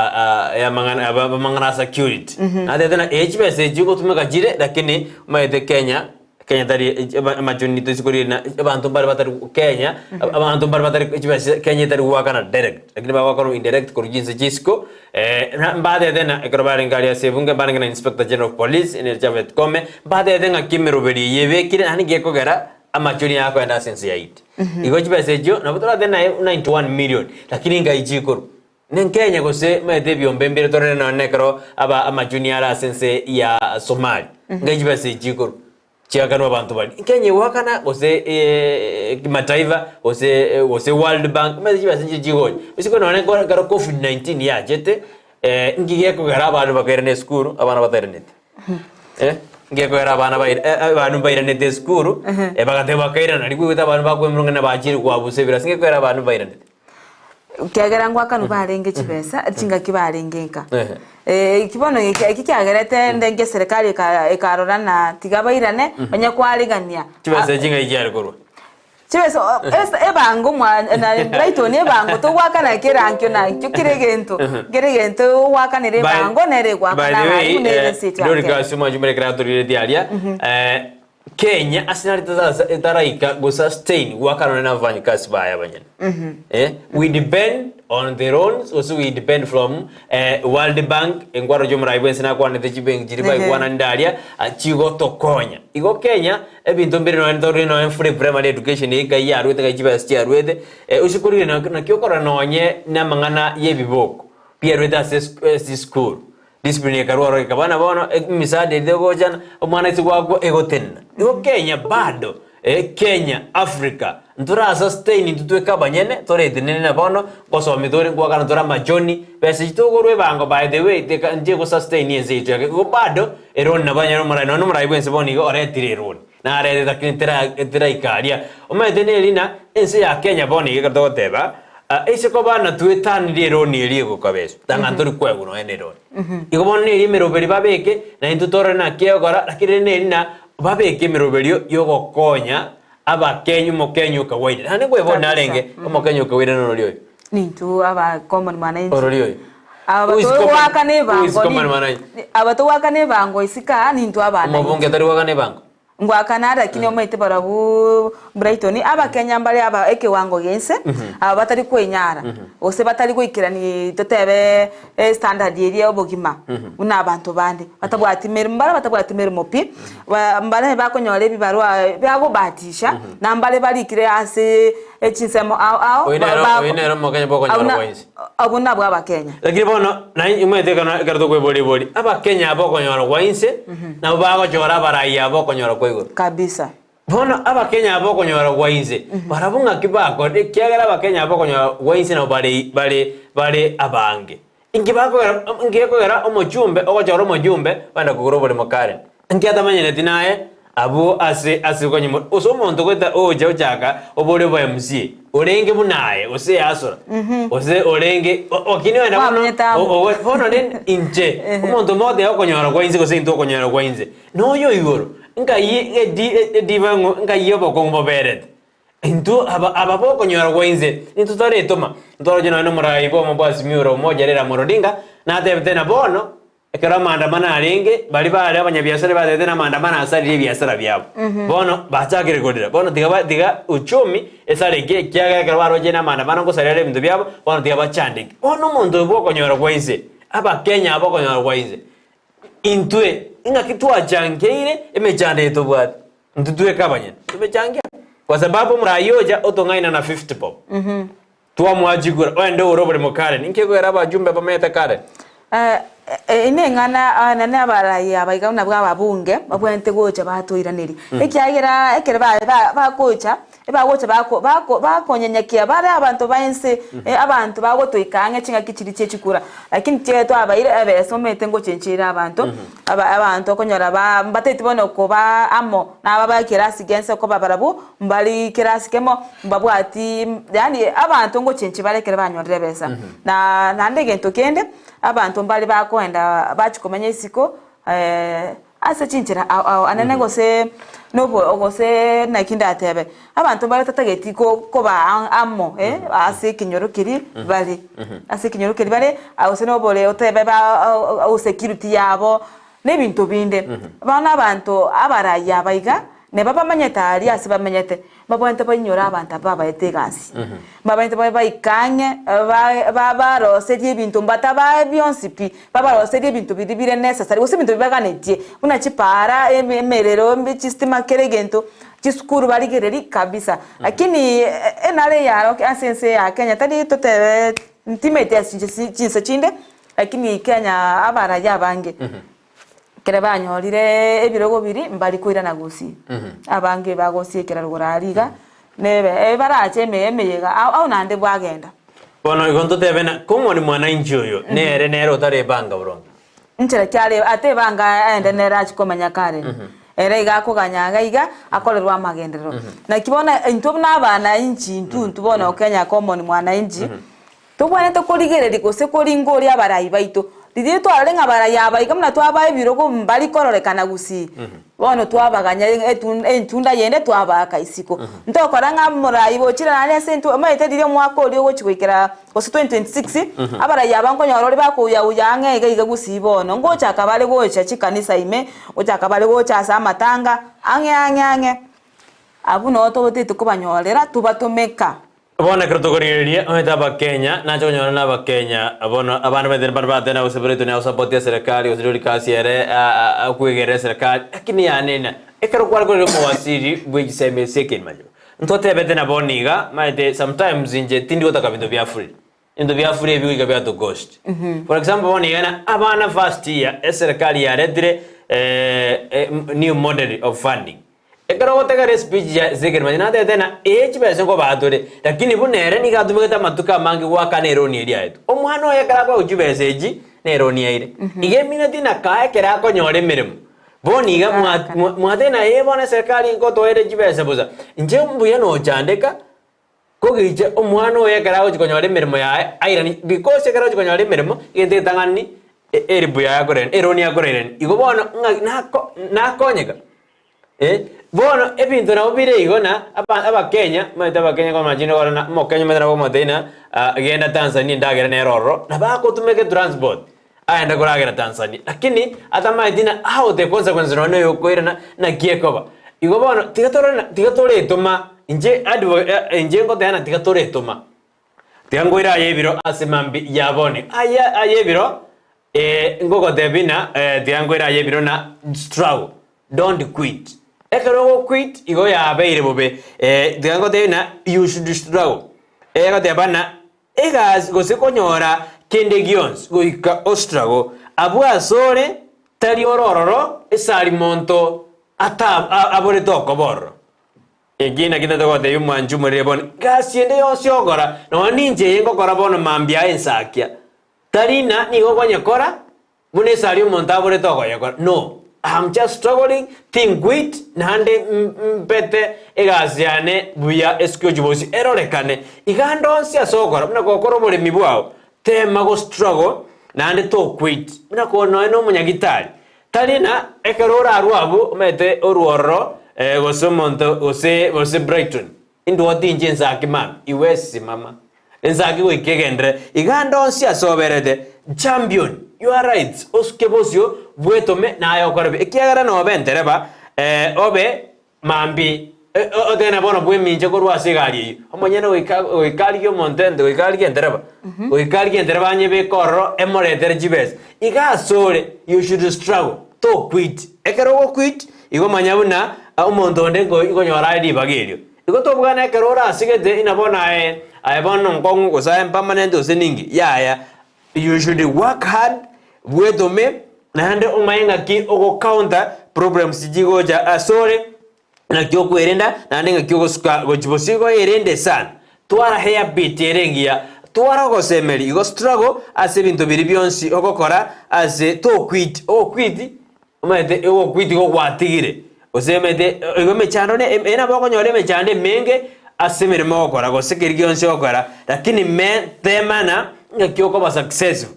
B: ya amang'ana amang'ana a security. Natebete ng'a ee chibesa echi ogotumeka chire lakini omanyete Kenya, Kenya tari amachoni toise koriina abanto mbare batari Kenya, abanto mbare batari chibesa Kenya etari goakana direct lakini bagoakanwa indirect korwa chinse chia isiko. Mbatebete ng'a ekero barenge aria ase ebunge mbarenge na Inspector General of Police, Henry Japhet Koome, mbatebete ng'a ki emeroberi eye ebekire naende nki ekogera amachori aya akoenda ase ense yaito. Igo chibesa echio nabo toratebe naye 91 million lakini ngai chikorwa. Ne Kenya gose maete ebiombe mbire torore nonye na ekero aba amachuni are ase ense ya Somali, ngai chibesa echi chikorwa. Chiakanwa abanto baria. Kenya egoakana gose kimataifa gose gose World Bank omanyete chibesa nchire chigocha. Isiko nonye ekero ekero covid 19 yachete nki gekogera abana bakairana esukuru abana batairaneti eh nki gekogera abana baira abandu mbairanete esukuru bagateba bakairana riria kwaigwete abandu bakoemerwa ng'a nabachire koabusa ebirasi nki gekogera abandu mbairanete.
C: Ekiagera ngoakanwa barenge chibesa chingaki barenge nka. Eki bono eki kiagerete ndenge eserekari eka ekarora na tiga bairane onye kwarigania.
B: Chibesa echi ng'ai chiare korwa?
C: Chibesa o ase ebango mwa na Brighton ebango togoakana kera nkio na nkio kera egento kera egento ogoakanera ebango nere
B: By
C: egoakana
B: the way,
C: abande buna ere ense yaito ya Kenya.
B: Dorcas omwanchumba ekero atoriretie aria, Kenya ase nari etaraika go sustain goakanana na abafanyikazi baye abanyene. Eh, we depend on the loans gose we depend from eh, World Bank enkwaro chia omorai bwensi nakwanete chibenki chiria baigwananire aria ah, chigotokonya. Igo Kenya ebinto mbire nonye tore nonye free primary education eye nkai yarwete nkai chibesa chiarwete eh, ase korire naki okorora nonye na amang'ana ya ebiboko biarwete ase ase esukuru. Discipline ekarwa ororo ekaba na bono emisaada eria tegochana, omwana ase gwakwa egotenena. Igo Kenya bado eh, Kenya, Africa, ntora sustain intwe tweka abanyene, toretenene na bono, ngosomi tore ngoakana tore amachoni, besa echi togorwa ebango by the way teka ntiego sustain ense yaito yake. Igo bado eroni nabo onye omorai nonye omorai bwense bono iga oretire eroni, narete lakini tera teraika aria. Omanyete neri ng'a ense ya Kenya bono iga ekero togoteba, Ase koba natwetanire eroni eria egokabeswa, tang'ana tori koegwa nonya neroni. Igo bono neri emeroberi babeke, na intwe torore naki egokora, lakini rende neri na babeke emeroberio yogokonya abakenya omokenya okawaida. Naende nkoeba onde narenge omokenya okawaida norori oyo?
C: Nintwe aba common mwananchi.
B: Orori oyo.
C: Aba
B: Who is common-
C: togoakana
B: who is
C: ebango
B: common
C: ni-
B: mwananchi?
C: aba togoakana ebango isiko aa nintwe abananchi.
B: Omobunge tari goakana ebango?
C: Ngoakana lakini omanyete barabwo Brighton abakenya mbare aba ekewango giainse aba batari kwenyara gose batari goikerani totebe estandard eria ya obogima buna abanto bande batabwati meremo mbare batabwati meremo pi ba mbare bakonyora ebibarua biagobahatisha na mbare barikire ase echinsemo ao ao
B: Oyio nere
C: ba-
B: oyio nere omokenya bwokonyora
C: abuna
B: bwainse.
C: abwo nabwo abakenya.
B: Lakini bono naye omanyete ekero ekero tokoeboria ebori, abakenya aba okonyora kwa inse, nabo bagochora abarai aba okonyora kwa igoro.
C: Kabisa.
B: Bono abakenya aba okonyora kwa inse, barabwo ng'aki bakora ekiagera abakenya aba okonyora kwa inse nabo bare bare bare abange. Inki bakogera inki gekogera omochumbe ogochora omojumbe ogenda kogora oboremo Karen. Inki atamanyereti naye abwo ase ase okonyuma gose omonto goeta ocha ochaka obore obo MCA orenge buna aye gose easora gose orenge lakini ogenda bono
C: Kwamenyete amo.
B: o- o- bono rende inche omonto mogoteba okonyora kwa inse gose intwe okonyora kwa inse noyo igoro nkai edi ediba ng'o nkai obokong'u boberete. Intwe aba aba bokonyora gwa inse, intwe toretoma, ntoroche nonya nomorai bw'omo bwa Azimio la Umoja Raila Amolo Odinga, natebete na bono, ekero amaandamano arenge, baria bare abanyabiasara batebete na amaandamano asaririe ebiasara biabo. Bono bachakire korera, bono tiga ba tiga uchumi esareke ekiagera ekero baroche na amaandamano ngosaria are ebinto biabo, bono tiga bachandeke. Bono omonto oyo bwokonyora gwa inse, abakenya aba okonyora gwa inse, intwe ing'aki twachangeire emechando eye tobwate. Intwe tweka abanyene tobechange kwa sababu omoraia ocha otong'aina na 50 bob. Twamoa chikura oende ogore oboremo Karen. Inki ekogera abajumbe bamenyete Karen?
C: Ine eng'ana nane abarai aba iga nabwo ababunge babwenerete gocha batoiraneria, ekiagera ekero ba- ba- bagocha, ebagocha bako bako bakonyenyekia bare abanto ba ense, abanto bagotoika ang'e ching'aki chiria chia chikura. Lakini tiga twabaire ebesa omanyete ngochencheire abanto, aba abanto okonyora ba mbateti bono koba amo naba ba ekerasi kia ense koba barabwo mbari kerasi kemo, mbabwati yaani abanto ngochenchia bare ekero banyorire ebesa. Na naende egento kende, abanto mbare bakoenda bachia komenya isiko ase chinchera ao ao anene gose nobo gose naki ndatebe, abanto mbare tatageti ko koba amo ase ekenyoro keria bare, ase ekenyoro keria bare, gose nobore otebe ba osecurity yabo, na ebinto binde. Bono abanto abarai aba iga, neba bamanyete aria ase bamenyete, mbabwenerete bainyore abanto aba babaete egasi. Mbabwenerete babe baike ang'e, ba- ba- baroserie ebinto mbatabae bionsi pi, babaroserie ebinto biria bire necessary, gose ebinto bibaganetie, buna chipaara, eme- emerero, chistima kera egento, chisukuru barigereria kabisa. Lakini enara eye aro ase ense eye ya Kenya tari totebe ntimaeti ase chinse chinse chinde, Lakini Kenya abarai abange ekero banyorire ebirogo biria mbari koirana gusii. Abange bagosiekera rogoro aria iga, nebe barache eme emeyega ao ao naende bwagenda.
B: Bono igo ntotebe na common mwananchi oyo nere nere otarebanga boronge.
C: Nchera ki are atebanga aende nere achie komenya kare? Ere iga akoganya iga iga akorerwe amagenderero. Naki bono intwe buna abananchi intwe intwe bono Kenya common mwananchi, Tobwenerete korigereria gose koringoria abarai baito. Riria twarorire ng'a abarai aba iga buna twabaa ebirogo mbari kororekana gusii, bono twabaganya entunda yende twabaaka isiko. Ntokora ng'a omorai gochire naende ase intwe, omanyete riria omwaka oria ogochia goikera gose 2026, abarai aba nkonyora ore bakouya-uya ang'e iga iga gusii bono, ngochaka bare gocha chikanisa ime, ngochaka bare gocha ase amatanga, ang'e ang'e ang'e. Abwo noo tobotete kobanyorera tobatomeka.
B: Bono ekero tokorigereria omanyete abakenya, nache konyora na abakenya bono abande baetire mbare bateba gose Ruto nigo agosapotia eserekari gose Riori kasi ere akwegerera eserekari, lakini yane ina ekero kware korera omowasiri bwe chisemi ase ekemanyererio, ntotebete na bono iga omanyete sometimes inche tindi gotaka binto bia free, ebinto bia free ebi goika biato cost. For example bono iga na abana first year eserekari yaretire new model of funding. Ekero ogotegera espeech ya Ezekiel manya natebete ng'a ee chibesa nkobaa tore, lakini buna ere nigo atumegete amatuko amange goakana eroni eria aetwe. Omwana oye ekero akoegwa chibesa echi, na eroni aire. Iga emineti na kaa ekero akonyora emeremo. Bono iga mwa- mwa- mwateba ng'a ee bono eserikari nkotoere chibesa bosa. Inche mbuya nochandeka, kogicha omwana oye ekero agochia konyora emeremo yaye airanie because ekero agochia konyora emeremo, egento egetang'ani eribu yaye akorerani, eroni akorerani. Igo bono ng'a nako nakonyeka. Bono ebinto nabo bire igo na aba abakenya, omanyete abakenya kwamanya chinde korora na omokenya omanyete nabo okomotebia ng'a genda Tanzania endagera nere ororo, nabo agotumeka etransport aende koragera Tanzania. Lakini atamaeti ng'a how the consequences nonye na oyokoirana naki ekoba. Igo bono tiga torore na tiga toretoma inche advo inche ngoteba ng'a tiga toretoma. Tiga nkoire aye ebiro ase mambia ya bono, aye aye ebiro ngogotebia ng'a tiga nkoire aye ebiro na struggle, don't quit. Ekero ogo quit igo yabeire bobe, tiga ngotebie ng'a you should struggle, egoteba ng'a egasi gose konyora kende gionsi goika o struggle, abwo asore tari ore ororo esari monto ata aborete okoba ororo. Eki nakio tata gotebia omwanchi omorere bono, Gasi ende yonsi ogokora, nonya ninche eye ngokora bono mambia aye nsakia. Tari ng'a nigo okonyekora buna esari omonto aborete okoyekora, no, I'm just struggling, tinkwit, naende mpete egasi yane buya esike ochia bosio erorekane. Iga ande onsi ase ogokora, buna gokora oboremi bwao, tema go struggle naende tokwit, buna ko nonya na omonyagitari, Tari ng'a ekero orarwe abwo omanyete orwororo gose omonto gose gose Brighton, indwoti inche ensaki mambia, iwe simama. Ensaki goika egenderere. Iga ande onsi ase oberete, champion your rights, osuke bosio bwetome naye okore buya. Ekiagera nobe entereba obe Mambia, otebe na bono bweminche korwa ase egari eyio. Omonyene goika goika arigie omonto ente goika arigie entereba, goika arigie entereba anyebeke ororo emoretere chibesa. Iga asore you should struggle, to quit. Ekero ogo quit, igo manya buna. omonto onde nko nkonyora are ribaga erio. Igo tobwana ekero orasigete ina bono aye aye bono nkong'u gose aye permanent gose ninki, yaya you should work hard bwetome naende omanye ng'aki ogo counter problems chigocha asore. Naki okwerenda, naende ng'aki ogosuka gochia bosio igo erende sana. Twara habit ere engiya, twara ogosemeria, igo struggle ase ebinto biria bionsi ogokora ase toquit, ogoquit omanyete ogoquit igo gwatigire, gose omanyete igo emechando ne eye nabo okonyora emechando emenge ase emeremo ogokora gose keria gionsi ogokora, lakini me temana ng'aki okoba successful.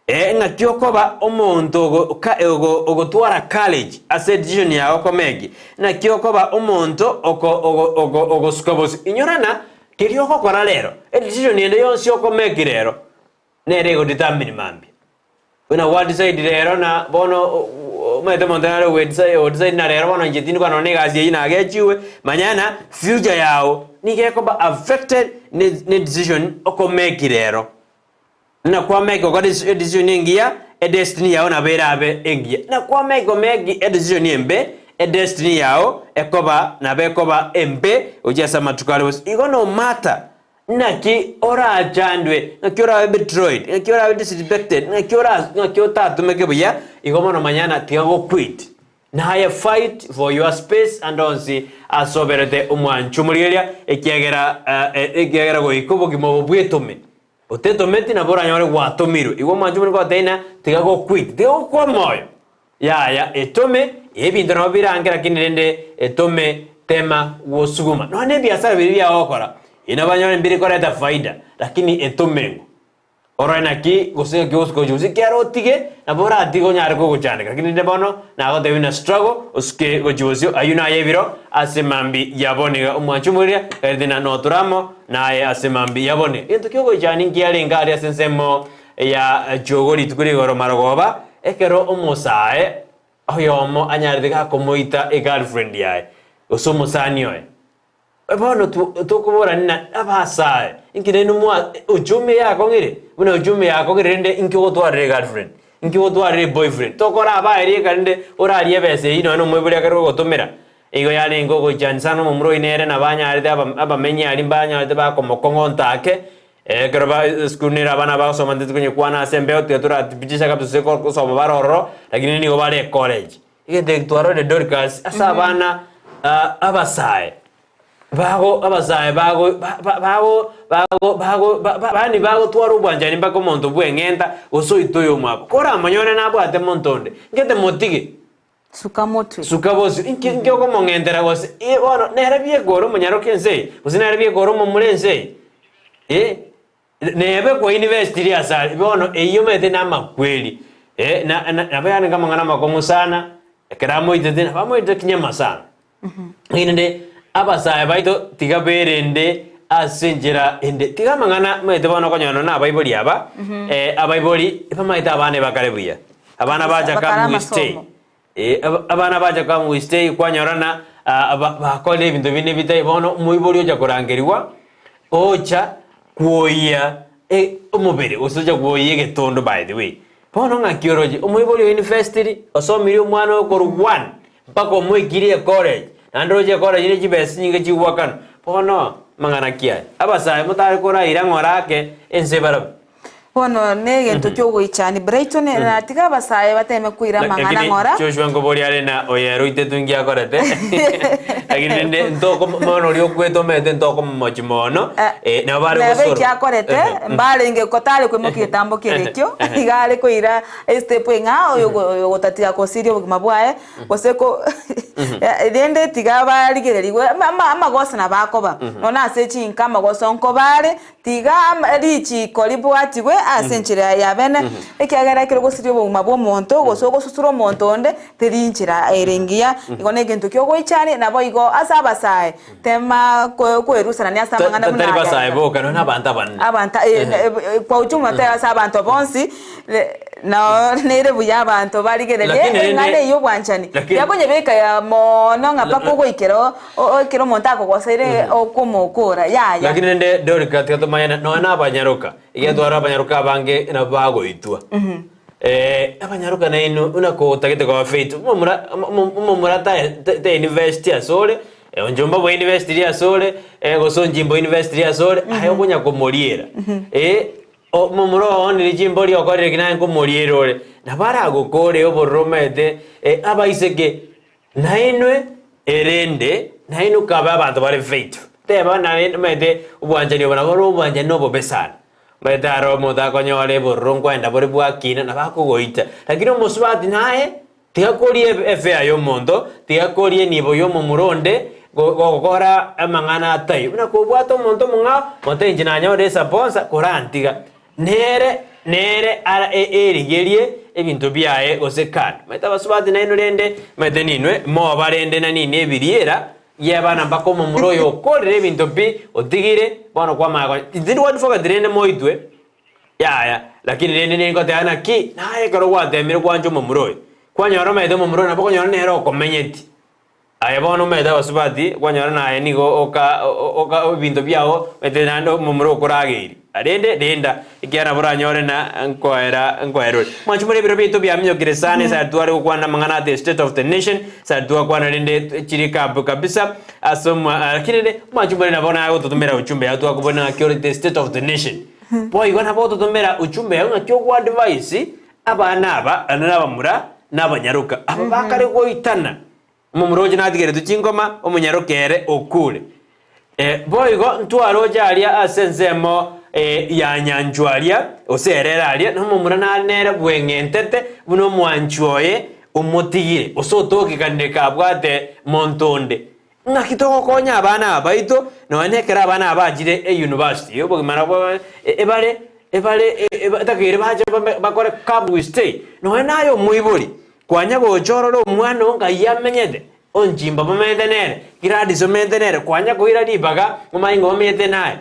B: Ee, ng'aki okoba omonto ogo ka ogo ogotwara courage ase edecision yago komeki? Naki okoba omonto oko ogo ogo ogosuka bosio? Inyora ng'a keria ogokora rero, edecision ende yonsi okomeki rero, nere egodetermine mambia. Buna gwa decide rero na bono omanyete omonto nare ogoedecide ogodecide na rero bono inche tindi kwana nonya na egasi eywo nagechiwe, manya ng'a future yago nigo ekoba affected ne ne decision okomeki rero. Na kwameka gokora edecision engiya, edestiny yao nabo erabe engiya. Na kwameka komeki edecision embe, edestiny yao ekoba nabo ekoba embe gochia ase amatuko are bosio. Igo no matter naki orachandwe, naki orabe betrayed, naki orabe disrespected, naki ora naki otatomeke buya, igo bono manya ng'a tiga go quit. Naye fight for your space ande onsi ase oberete omwancho omorigereria, ekiagera ekiagera goika obogima obo bwetome. Otetometi nabo oranyore gwatomirwe. Igo omwancho omone gotebia ng'a tiga gokwit, tiga gokwa omoyo. Yaya, etome, ebinto nabo birange lakini rende etome tema gosuguma. Nonya na ebiasara biria biagokora, inwe banyore mbiri koreta faida, lakini etome ng'o. Orore naki gose ng'aki ogosuka gochia gose ekiagera otige, nabo oratige onyare kogochandeka. Lakini rende bono nagotebia buna struggle, osuke gochia bosio, ayio naye ebiro ase mambia yabone iga. Omwancho omoiroria, gari na noture amo. Naye ase mambia yabone gento ki'ogoichania nkiarenge aria ase ensemo ya chiogo rituko rigoro marogoba, ekero omosae oyomo anyarete gakomoita egirlfriend yaye, gose omosani oye. Bono tokoborania na abasae, inki nainwe mwa uchumi yakong'ire? Buna uchumi yakong'ire rende inki ogotwarera egirlfriend? Inki ogotwarera eboyfriend? Tokora abaerie eka rende orarie ebesa eyio nonya na omoibori akare gogotomera. Igo yarenge ogoichania sana omomura oyio nere nabo anyarete abamenyi aria mbanyarete bakomokong'onta ake, ekero ba esukuru nere abana bagosoma nteti konyekwana ase embeo tiga toratibitisha kabisa gose gosoma bare ororo, lakini nigo bare ecollege. Egento eke twarorire Dorcas, ase abana abasae, bago abasae bago ba- ba- bago bago bago ba- ba yaani bagotwara obwanchani mpaka omonto bweng'enta gose oito oyomwabo. Koramonyore nabwate monto onde, ngete motige.
C: Suka motwe.
B: Suka bosio, inki inki okomong'entera gose eh bono nere bieka ore omonyaroke ense eye, gose nere bieka ore omomura ense eye, eh, nebe kwa university ase are, bono eyio omanyete na amakweri, eh, na na nabo yarenge amang'ana amakong'u sana, ekero amoitete nabo amoitete kinyama sana. Rende abasae baito tiga berende ase enchera ende, tiga amang'ana omanyete bono okonyora nonye na abaibori aba, abaibori bamaete abana ebakare buya. Abana bacha
C: Bakare
B: come we stay.
C: amasomo.
B: Eh, aba- abana bacha come we stay kwanyorana ah, ba- bakorire ebinto binde bitai bono omoibori ocha korangerigwa ocha kwoyia e- omobere gose ocha kwoyia egetondo by the way. Bono ng'aki oroche, omoibori o university osomirie omwana oyo korwa one mpaka omoikirie ecollege, naende oroche ecollege ne chibesa chinyinge chigoakanwa, bono amang'ana ki aya? Abasae motare koraira ng'ora ake ense barabwo.
C: Bono negento kiogoichania Brighton na tiga abasae bateme koira amang'ana
B: Lakini
C: ng'ora.
B: Joshua nkoboria are na oyo oitetwe inki akorete lakini rende ntoko mono oria okwete omanyete ntokomomochi mono eh, nabo bare
C: Nebe
B: gosoro
C: eki akorete mbarenge kotare koimokia egetambo kere ekio iga are koira estep eng'a oyo ogotatiga kosiria obogima bwaye gose ko rende tiga barigererigwe ama amagoso nabo akoba nonya ase chinka amagoso nkoba are Tiga richiiko ribwatigwe ase enchera ya bene, ekiagera ekero ogosiria obogima bw'omonto, gose ogosusura omonto onde, teri nchera ere engiya. Igo negento ki'ogoichania, naboigo ase abasae, tema kwerusanania ase amang'ana buna
B: Tari
C: aya
B: basae
C: iga.
B: boka, nonya na abanto abanene.
C: Abanto kwa ujumla tari ase abanto bonsi, nao nere buya abanto barigererie
B: Lakini rende-
C: eng'ana eyio y'obwanchani,
B: Lakini-
C: yakonyebeka ya mono ng'a mpaka ogoikera Ekero omonto akogoseire okomokora, yaya.
B: Lakini rende Dorika tiga tomanye nonya na abanyaroka, ekiagera tware abanyaroka abange nabo bagoitwa. Eh, abanyaroka nainwe buna kotagete koba faith, omomura omo omomura tae ta university asore, onchomba bwa university asore, gose onchimba university asore, aye okonya komoriera. Eh, omomura oonire chimbori okorire ki naye nkomoriera ore, nabo aragokore obororo omanyete abaiseke Nainwe, erende, nainwe kabe abanto bare faithful. Teba naende omanyete obwanchani obo nabo ore obwanchani na obobe sana. Omanyete aro omonto akonyora ebororo nkoenda bore bwakina nabo akogoita. Lakini omosubati naye, tiga koria efare ya omonto, tiga koria enibo ya omomura onde, go gokora amang'ana ataiyo. Buna kobwate omonto omong'ao, mote inche nanyore esuponsor, korantiga. Nere nere ara erigerie ebinto biaye gose kando. Omanyete abasubati nainwe rende, omanyete ninwe moba rende na nini ebiriera y'abana mpaka omomura oyo okorire ebinto pi otigire bono kwamanya konya tindi gwadifogeti rende moitwe yaya lakini rende ningoteba naki naye ekero gwatemire gwancha omomura oyo kwanyora omanyete omomura oyo nabo okonyora nere okomenyeti. Aye bono omanyete abasubati, kwanyora naye nigo oka oka ebinto biao omanyete naende omomura okorageiri. Rende renda, ekiagera nabo oranyore na nkoera nkoera ore. Mwanche more ebiro biaito biaminyokire sana esare tware gokwana amang'ana ate state of the nation, esare twakwana rende chiri kabu kabisa ase omwa lakini rende mwanche more nabo naye gototomera ujumbe yao twakobona ng'aki ore the state of the nation. Boigo nabo ototomera ujumbe yao ng'aki ogo advise abana aba naende na abamura na abanyaroka aba bakare goitana. Omomura oche natigeretwe chingoma, omonyaroke ere okure. Boigo ntwaroche aria ase ensemo ya nyanchwa aria, gose erere aria, na omomura nare nere bweng'entete buna omwanchi oye omotigire, gose otogekanire kabwate monto onde. Ng'aki togokonya abana aba baito, nonya nekero abana aba bachire eyunivasiti, obogima nabo ebare ebare etakeire bache bakore come we stay, nonya naye omoibori. Kwanya gocha orore omwana oo ngai amenyete, onchimba bamenyete nere, Gladys omenyete nere, kwanya koira ribaga omanye ng'a omenyete naye.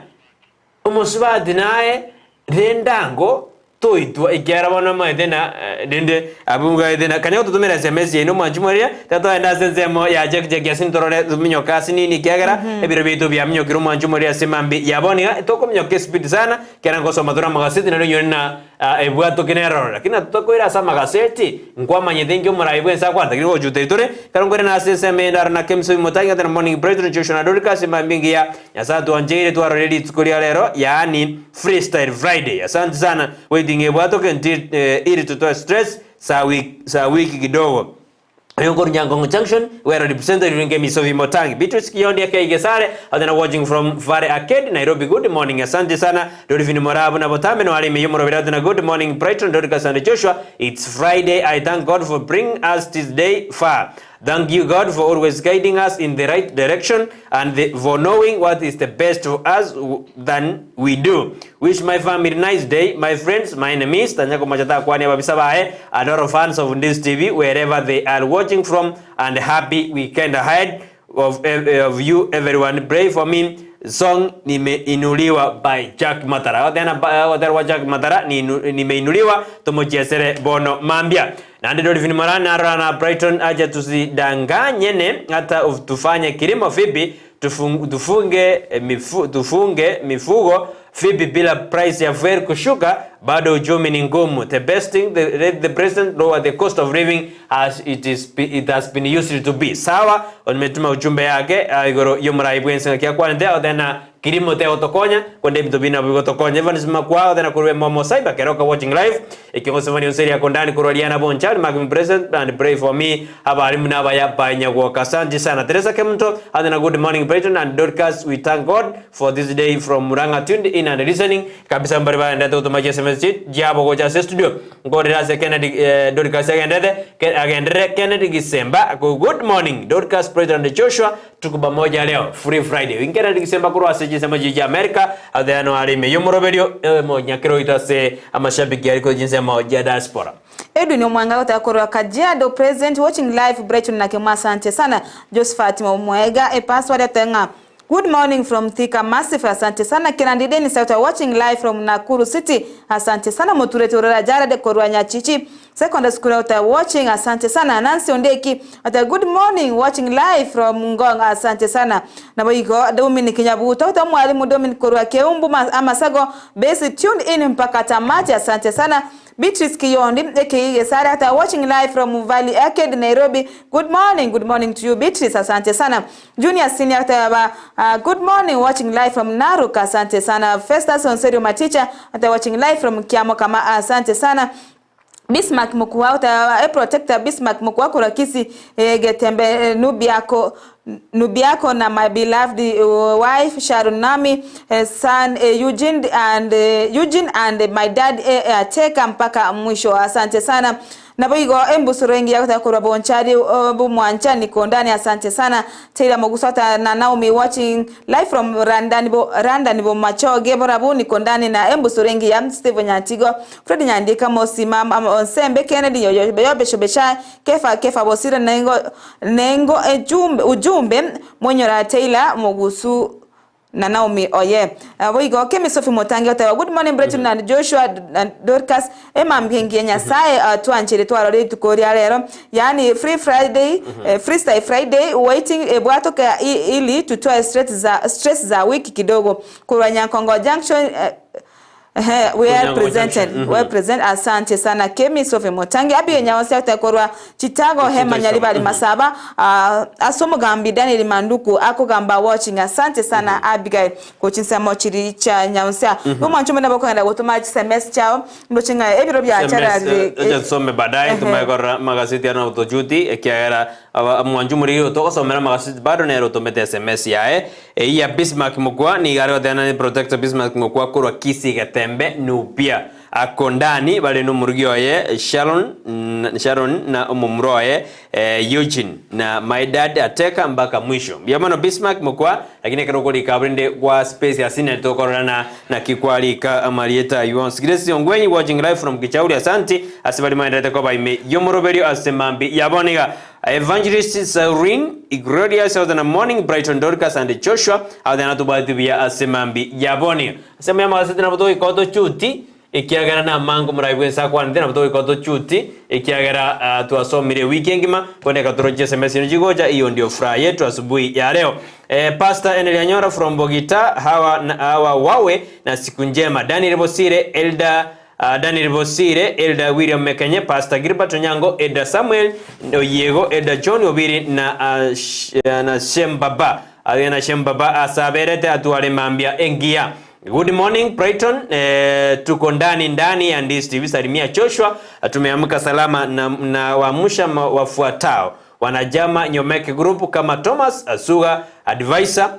B: Omosubati naye rende ango toitwa ekiagera bono omanyete na rende abwo omanyete na kanya gototomera SMS yaino mwanchi mwaria, tiga togende ase ensemo ya Jack Jack ase torore tominyoke ase nini ekiagera ebiro biaito biaminyokire omwanchi mwaria ase mambia ya bono iga tokominyoka espeed sana ekiagera ngosoma tore amagaseti naende onyore na Ebwato ki neroro? Lakini natotokoire ase amagaseti, nkwamanyete inki omorai bw'ense akwanete, lakini gochuta tore, ekero nkoirana ase ensemo eye ndaro na kemisobi motangi ate na morning Brighton Joshua na Dorcas mambia engiya Nyasae atwancheire twarorire rituko ria rero yaani freestyle Friday asante sana waiting ebwato ke nti ili tutoe stress sa wiki sa wiki kidogo Oyo nkorwa Nyankongo Junction, where represented during Emisobi Motangi. Beatrice Kiyondi aka Igesare, out and watching from Vare Arcade, Nairobi. Good morning, asante sana. Dolphin Morabu na Botambe no arime yomorobere out na good morning Brighton, Dorcas and Joshua. It's Friday. I thank God for bringing us this day far. Thank you God for always guiding us in the right direction and the, for knowing what is the best for us than we do. Wish my family nice day, my friends, my enemies, tanya komocha takwania ababisa baye, and all fans of Ndizi TV wherever they are watching from, and happy weekend ahead of, of you everyone. Pray for me. Song Nimeinuliwa by Jack Matara. Otena otera wa Jack Matara ni Nimeinuliwa tomochiesere bono mambia. Naende Dolphin Moran narora na Brighton acha tusidanganyene hata tufanye kilimo vipi Tufunge, mifu, tufunge mifugo vipi bila price ya fuel kushuka? Bado uchumi ni ngumu. The best thing, the, let the president lower the cost of living as it is, it has been used to be. Sawa, nimetuma ujumbe yake ah, igoro yomorai bwense ng'aki akwanete otena kilimo tegotokonya konde ebinto binde nabo bigotokonya. Evans Makwa otena korwa Emomo Cyber Keroka watching live ekegosebania onse riako ndani korwa Riana Bonchari Mark me present and pray for me Abalimu nabaya by Nyagwoka Asante sana Teresa Kemunto and a good morning Brighton and Dorcas we thank God for this day from Murang'a tuned in and listening kabisa mbare baendete gotoma chi SMS chiabo gocha ase studio nkorera ase Kennedy eh, Dorcas agendete Ke- agenderere Kennedy Gisemba ko good morning Dorcas Brighton and Joshua tuko pamoja leo free Friday in Kennedy Gisemba korwa ase chisemo chicha America atheano arime yomoroberio eh, monyakero oito ase amashabiki ariko chinsemo chia diaspora
C: Edwin Omwanga goteba korwa Kajiado present watching live Brighton na Kemwa asante sana Josephat Omwega e password yateba ng'a Good morning from Thika Massive asante sana Kerandi Dennis agoteba watching live from Nakuru City asante sana Motureti Orora Jared korwa Nyachichi Secondary School agoteba watching asante sana Nancy Ondeki agoteba good morning watching live from Ngong asante sana Naboigo Dominic Nyabuto agoteba Mwalimu Dominic korwa Keumbu Amasago Base tuned in mpaka tamati asante sana. Beatrice Kiyondi ekei Gesare ata watching live from Valley Arcade Nairobi good morning good morning to you Beatrice asante sana Junior Senior ateba good morning watching live from Narok asante sana Festus Onserio Maticha ata watching live from Kiamokama asante sana Bismarck Mokua oteba Protector Bismarck Mokua korwa Kisii Getembe Nubiako Nubiako na my beloved wife Sharon Nami son Eugene and Eugene and my dad Ateka mpaka mwisho asante sana Naboigo embusuro engiya goteba korwa bonchari bw'omwanchani kondani asante sana Taylor Mogusota na Naomi watching live from Randani bo Randani bomachoge borabu nikondani na embusuro engiya Steve Nyantigo Fred Nyandika Mosima Onsembe Kennedy Yoyobeshobesha Kefa Kefa Bosire Nengo Nengo ejumbe ujumbe Mwenyora Taylor Mogusu na Naomi oye. Boigo Kemi Sophie Motangi oteba good morning Brethren and Joshua and Dorcas emambia engiya Nyasaye atwanchere twarore rituko ria rero yaani free Friday freestyle Friday waiting ebwatoke ili tutoe stress za stress za wiki kidogo korwa Nyankongo Junction Ehe, we are
B: Kunyango
C: presented
B: Junction.
C: well present asante sana Kemi Sophie Motangi Abigail Nyaose ate korwa Chitago Hema Nyaribari Masaba ah, ase omogambi Daniel Manduku akogamba watching asante sana Abigail kochinsemo chiri cha Nyaose omwancho omone bokogenda gotoma chisms chiao ndoche ng'a ebiro
B: SMS,
C: biachararire
B: eh, acha tusome baadaye tumaye korora magaseti ano otochuti ekiagera aba- omwancho omorigi otogosomera amagaseti bado nere otomete sms yaye Eyio ya Bismarck Mokua nigo are goteba na Protector Bismarck Mokua korwa Kisii Getembe Nubia. Akondani bare nomorugi oye Sharon, Sharon na omomura oye Eugene na my dad Ateka mpaka mwisho. Mbuya mono Bismarck Mokua, lakini ekero okorika abwo rende gwa space ase nere tokorora na naki kwarika amarieta aywo onsi. Grace Ongwenyi watching live from Kichauri asanti ase baria maenderete koba ime yomoroberio ase mambi ya bono iga. Evangelist Saurine, Glorious Southern Morning, Brighton Dorcas and Joshua abwo natobwati buya ase mambi ya bono. Ase amaya amagaseti nabo togoika otochuti ekiagera namango morai bwense akwanete nabo togoika otochuti ekiagera ah, twasomire ewiki engima bono eka toroche SMS ino chigocha iyo ndio furaha yetu asubuhi ya leo. Eh, Pastor Eneli Anyora from Bogita hawa, na, hawa wawe na siku njema. Daniel Bosire Elder Daniel Bosire, Elder William Mekenye, Pastor Gilbert Onyango, Elder Samuel Oyiego, Elder John Obiri na na Shem Baba. Aye na Shem Baba asaberete atware mambia engiya. Good morning Brighton, eh, tuko ndani ndani ya Ndizi TV. Salimia Joshua, tumeamka salama na, na waamsha wafuatao wanajama Nyomeke Group kama Thomas Asuga advisor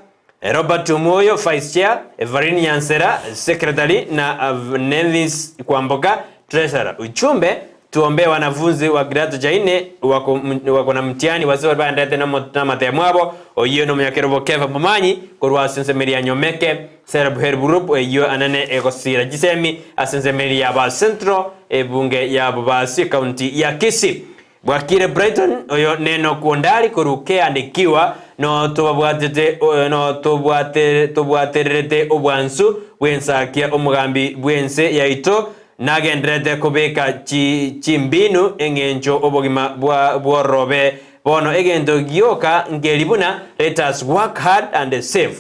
B: Robert Omoyo, Vice Chair, Everine Nyansera, Secretary na Nevis Kwamboka, Treasurer. Ujumbe tuombee wanafunzi wa kidato cha nne wako, wako na mtihani wase baendete na matemo abo oyio nomonyakerobo Kefa Momanyi korwa ase ensemeri ya Nyomeke Self Help Group eyio anene egosira chisemi ase ensemeri ya ba Central ebunge ya Bobasi county ya Kisii. Bwakire Brighton, oyo nenoku ondari korwa keandikiwa, no tobabwatete no tobwate tobwatererete obwansu bw'ensakia omogambi bw'ense yaito nagendererete kobeka chi chimbinu eng'encho obogima bwa bworobe bono egento gioka nkeri buna let us work hard and save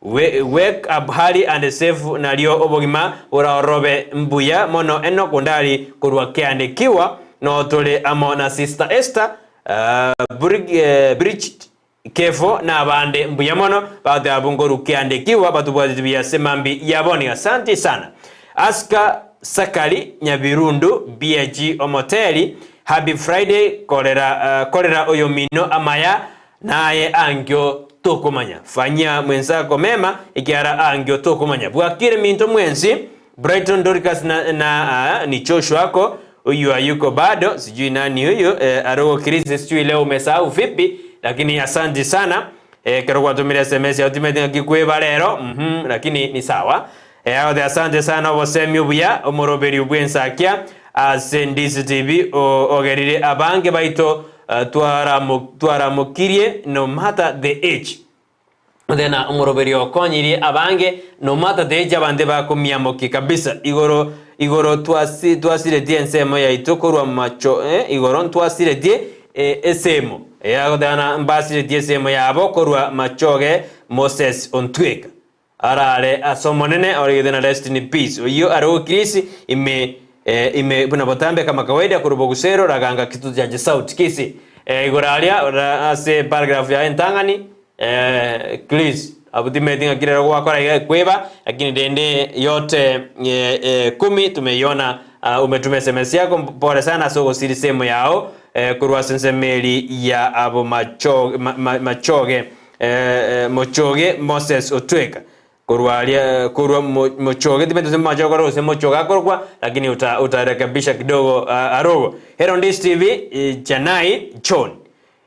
B: We wake up early and save nario obogima boraorobe mbuya mono Enock Ondari korwa keandikiwa no tore amo na Sister Esther uh, Brig, uh, Bridget Kefo na abande mbuya mono bagoteba abwo nkoru keandikiwa batobwateti buya ase mambi ya boni asanti sana Aska Sakari Nyabirundu BG Omoteri Happy Friday korera uh, korera oyomino amaya Naye ankio tokomanya. Fanyia mwensako mema, ekiagera ankio tokomanya. Bwakire minto mwensi, Brighton Dorcas na, na uh, ni Joshua ako huyu hayuko bado, sijui nani huyu eh, Arogo Chris, sijui leo umesahau vipi, lakini asante sana eh, kero gwatumire SMS yao timete ng'aki kweba rero mm -hmm, lakini ni sawa eh, agote asante sana obosemi obuya omoroberi bwensakia ase Ndizi TV ogerire abange baito Twaramokirie no matter the age. Then omoroberi okonyirie abange no matter the age abande bakomiamoki kabisa igoro igoro twasi twasiretie ensemo yaito korwa macho eh, igoro ntwasiretie eh, esemo eh, agotebana mbasiretie esemo yabo korwa machoge Moses Ontweka arare ase Omonene origete na rest in peace oyio are Okirisi ime. Eh, ime buna botambe kama kawaida korwa bogusero raganga kitujaje sauti kisi eh, igoro aria ra, ase paragraph yaye entang'ani eh, please abwo timanyeti ng'aki rero gwakora iga ekweba lakini rende yote eh, eh, kumi tumeiona uh, umetuma sms yako pole sana ase ogosiri sehemu yao eh, korwa ase ensemo eri ya abo macho, ma, ma, machoge eh, eh, mochoge Moses Otweka Korwa aria, korwa mo- mochoge, timanyeti gose momache okore gose mochoge akorokwa, lakini uta, utarekebisha kidogo uh, arogo. Hello Ndisi TV, eh, Chanai John.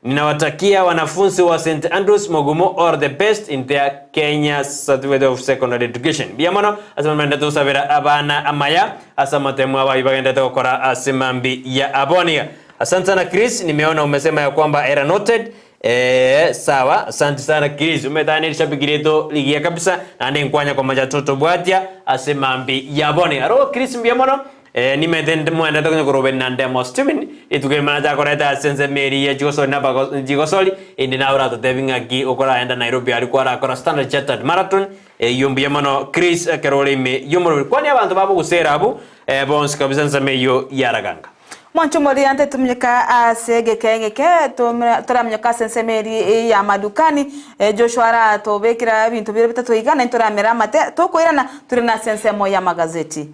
B: Ninawatakia wanafunzi wa St Andrews Mogumo all the best in their Kenya Certificate of Secondary Education. Mbuya mono ase bamanyete tosabera abana amaya ase amatemo abayi bagendete gokora ase mambi ya aboniga. Asante sana Chris, nimeona umesema ya kwamba error noted. Eeh sawa asante sana Chris umetane rishabiki rieto rigiya kabisa naende nkwanya komacha totobwatia ase mambi ya boni aro Chris mbuya mono eh, nimete ndi mwendete konya korobeni na ndemo Stephen rituko erimo nacha koreta ase ensemo eri ya chigosori na abago chigosori inde nawe oratotebi ng'aki okoraenda Nairobi aria kwarakora Standard Chartered Marathon eyio mbuya mono Chris ekero ore ime y'omoroberi kwani abanto babogusera abwo eh, bonsi kabisa ensemo eyio yaraganga.
C: Mwanche omoria ntituminyoka ase egeka egeke, toraminyoka ase ensemo eria y'amadukani. Joshua aratobekera ebinto biria bitatoiga, naintwe toramere amate, tokoirana toirane ase ensemo y'amagazeti.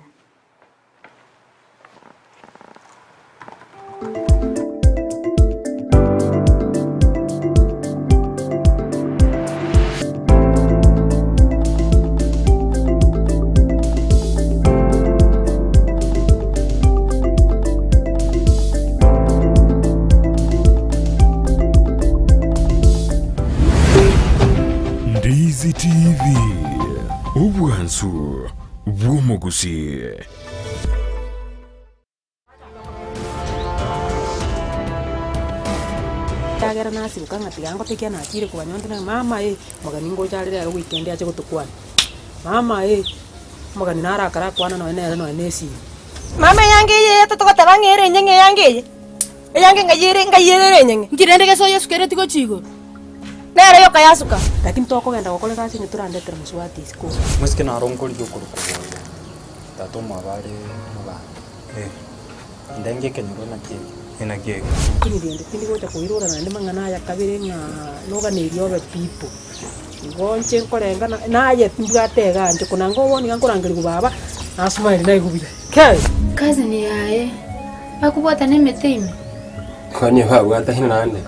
A: Ndizi TV, obwansu bw'omogusii.
D: Ekiagera nasiboka ng'a tiga ngotekia nachire kobanywa ntebe ng'a mama eh, omogeni ngocha are rero weekend ache gotokwania, mama eh, omogeni naro akarakwana nonye nere nonye na esimi.
E: Mama eyange eye eyete togoteba ng'a ere enyeng'e eyange eye, eyange ng'ai ere ng'ai ere ere enyeng'e.
F: Nki rende gese oyesukereti gochia igoro?
E: Nere yoka yasuka.
D: Lakini tokogenda gokora egasi onye torandetere mosubati isiko.
G: Moiseke naro nkorigia okorokwa boria, tata omwabo are omogambi. Ndenge ekenyoro naki eke? Naki eke?
D: Lakini rende tindi gocha koirora naende mang'ana aya kabere ng'a noganeiri obe pi po. Igo inche nkorenga na naye timbwate iga inche konanga obono iga nkorangerigwa baba, nasmile naigwa buya kei.
F: Cousin yaye bakobwatana emete ime.
H: Kwani babwataine naende?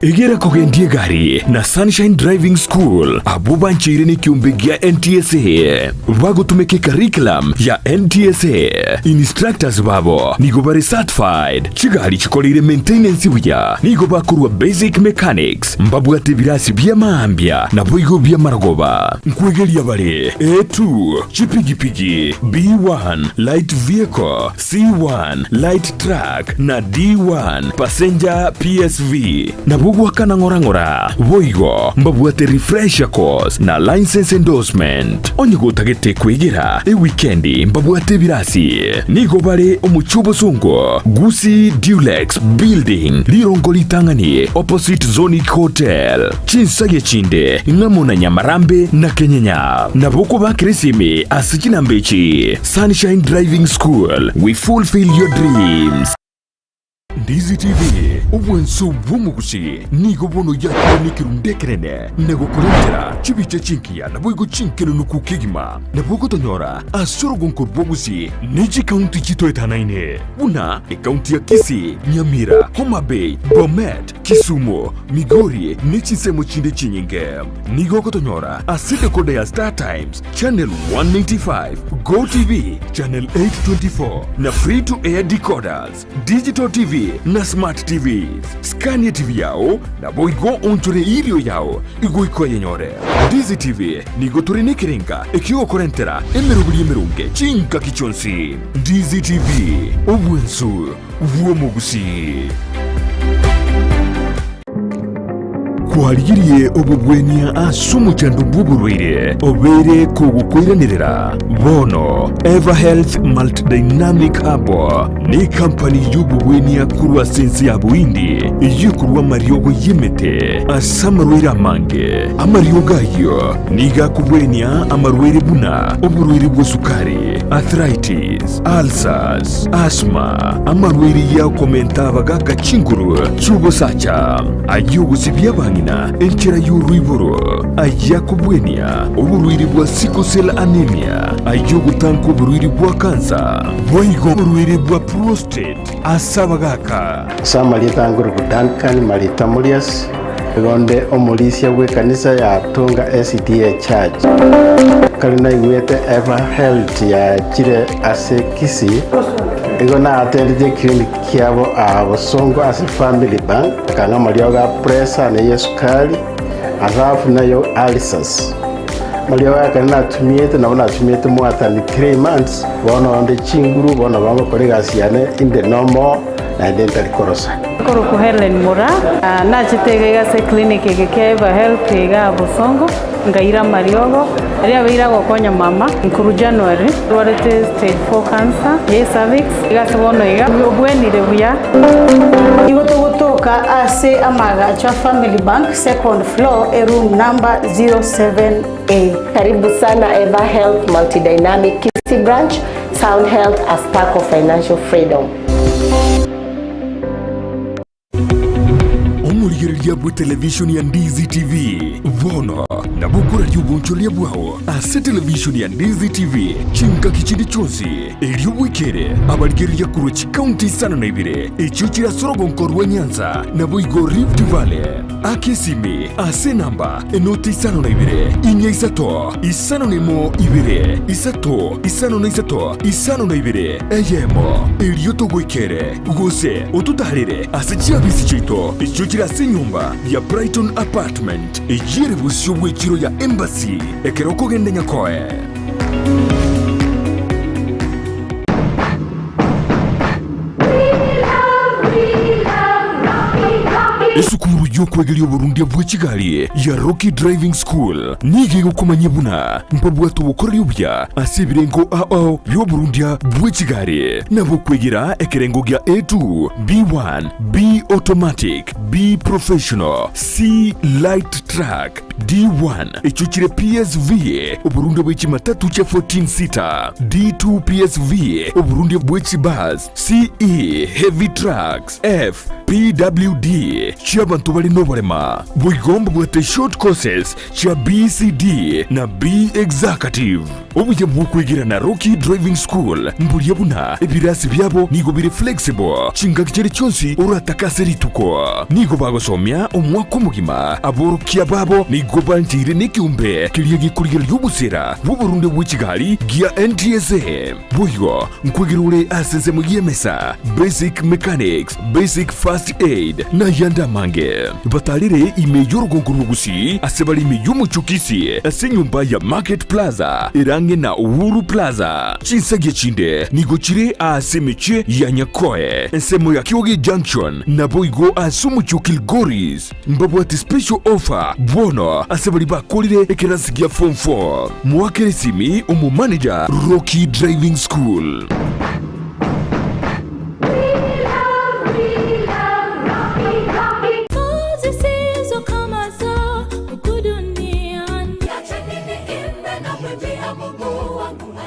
A: Egera kogendia egari na Sunshine Driving School abwo bancheire nekiombe gia NTSA bagotumeka ecurriculum ya NTSA. Instructors babo nigo bare certified, chigari chikoreire maintenance buya, nigo bakorwa basic mechanics, mbabwate ebirasi bia maambia naboigo bi'amarogoba. Nkwegeria bare A2, chipigipigi, B1, light vehicle, C1, light truck, na D1, passenger PSV. Nabwo goakana ng'ora ng'ora. Boigo mbabwate refresher course na license endorsement. Onye gotagete kwegera ewikendi mbabwate ebirasi. Nigo bare omochie obosongo, Gusii Dulux Building, rirongo ritang'ani opposite Zonic Hotel. Chinsagia chinde ng'amo na Nyamarambe na Kenyenya. Nabo okobakera esimi ase chinamba echi, Sunshine Driving School, we fulfill your dreams. Ndizi TV, obwanso bw'omogusi nigo bono yakire nekerundu ekenene na gokorentera chibicha chinkiya naboigo chinkenenuku kegima. Nabo ogotonyora ase orogonko rw'obogusi ne chikaunti chitoetanaine buna ekaunti ya Kisii, Nyamira, Homa Bay, Bomet, Kisumu, Migori ne chinsemo chinde chinyinge. Nigo ogotonyora ase decoder ya Star Times, Channel 195, Go TV, Channel 824 na Free to Air decoders, Digital TV na Smart TVs. Skania TV yao naboigo onchore irio yao igoika oyenyore. Ndizi TV nigo tore nekerenga ekiogokorentera emeroberi emeronge chingaki chionsi. Ndizi TV, obwensu bw'omogusii. Kwarigirie obobwenia ase omochando bw'oborwaire obeire kogokoiranerera? Bono Everhealth Multidynamic Herbal nekampani y'obobwenia korwa ase ense ya Bohindi eyio ekorwa amariogo y'emete ase amarwaire amange. Amariogo ayio nigo akobwenia amarwaire buna oborwaire bwa sukari, arthritis, ulcers, asthma, amarwaire y'okomenta abagaka chinguru chi'obosacha, ay'ogosibia abang'ina enchera y'oroiboro, ay'akobwenia oborwaire bwa sickle cell anemia, ay'ogotanka oborwaire bwa kansa, boigo oborwaire bwa prostate ase abagaka.
I: Ase amarieta angoruku Duncan Marita Murias, nigo nde omorisia bw'ekanisa ya Tunga SDA Church. Kare naigwete Ever Health yachire ase Kisii, nigo naatendete eclinic kiabo aa Bosongo ase Family Bank, akang'a amariogo a pressure na eyesukari, alafu nayo ulcers. Amariogo aya ekero natumiete nabo natumiete more than 3 months, bono onde chinguru, bono bagokora egasi yane inde normal naende ntari korosa.
J: Nkorokwa Hellen Mura, nachete iga iga ase eclinic eke kia Eva Health igaa Bosongo, nkaira amariogo, aria abeire agokonya mama nkorwa January, ndwarete stage 4 cancer ya cervix, iga ase bono iga obwenire buya.
K: Nigo togotoka ase amaagacho a Family Bank, second floor, eroom number 07A.
L: Karibu sana Eva Health Multidynamic Kisii Branch, Sound Health a spark of financial freedom.
A: Omorigereria bwe televishoni ya Ndizi TV bono nabo okoraria obonchoreria bwao ase televishoni ya Ndizi TV chingaki chinde chionsi erio bwekere abarigereria korwa chikaunti isano na ibere echio chire ase orogonko rwa Nyanza naboigo Rift Valley. Aka esimi ase enamba enoti isano na ibere inya isato isano na emo ibere isato isano na isato isano na ibere eyemo erio togoikere gose ototarere ase chiabisi chiaito echio chire ase enyomba ya Brighton Apartment eyio ere bosio bw'echiro ya Embassy ekero okogenda Nyakoe. Esukuru y'okwegeria oborundia bwe chigari ya Rocky Driving School nigo egokomanyia buna mbabwate obokoreri obuya ase ebirengo ao bi'oborundia bwe chigari nabo okwegera ekerengo gia A2, B1, B Automatic, B Professional, C Light Truck, D1 echio chire PSV, oborundia bwe chimatatu chia 14 seater, D2 PSV, oborundia bwe chibus, CE Heavy Trucks, F PWD chi'abanto bare noborema. Boigo mbabwate short courses chia BCD na B Executive. Obuya bw'okwegera na Rocky Driving School mboria buna ebirasi biabo nigo bire flexible chingaki chiria chionsi oratake ase rituko. Nigo bagosomia omwaka omogima, aborokia babo nigo bancheire nekeombe keria gekorigereria obosera bw'oborundia bwe chigari gia NTSA. Boigo nkwegera ore ase ensemo y'emesa, basic mechanics, basic first aid, na ayande amange. Batarere ime y'orogongo rwa Gusii ase bare ime y'omochie o Kisii ase enyomba ya Market Plaza ere ang'e na Uhuru Plaza. Chinsagia chinde nigo chire aase emechie ya Nyakoe, ensemo ya Kioge Junction, naboigo ase omochie o Kilgoris. Mbabwate special offer bono ase baria bakorire ekerasi gia form 4. Moakere esimi omomanager Rocky Driving School.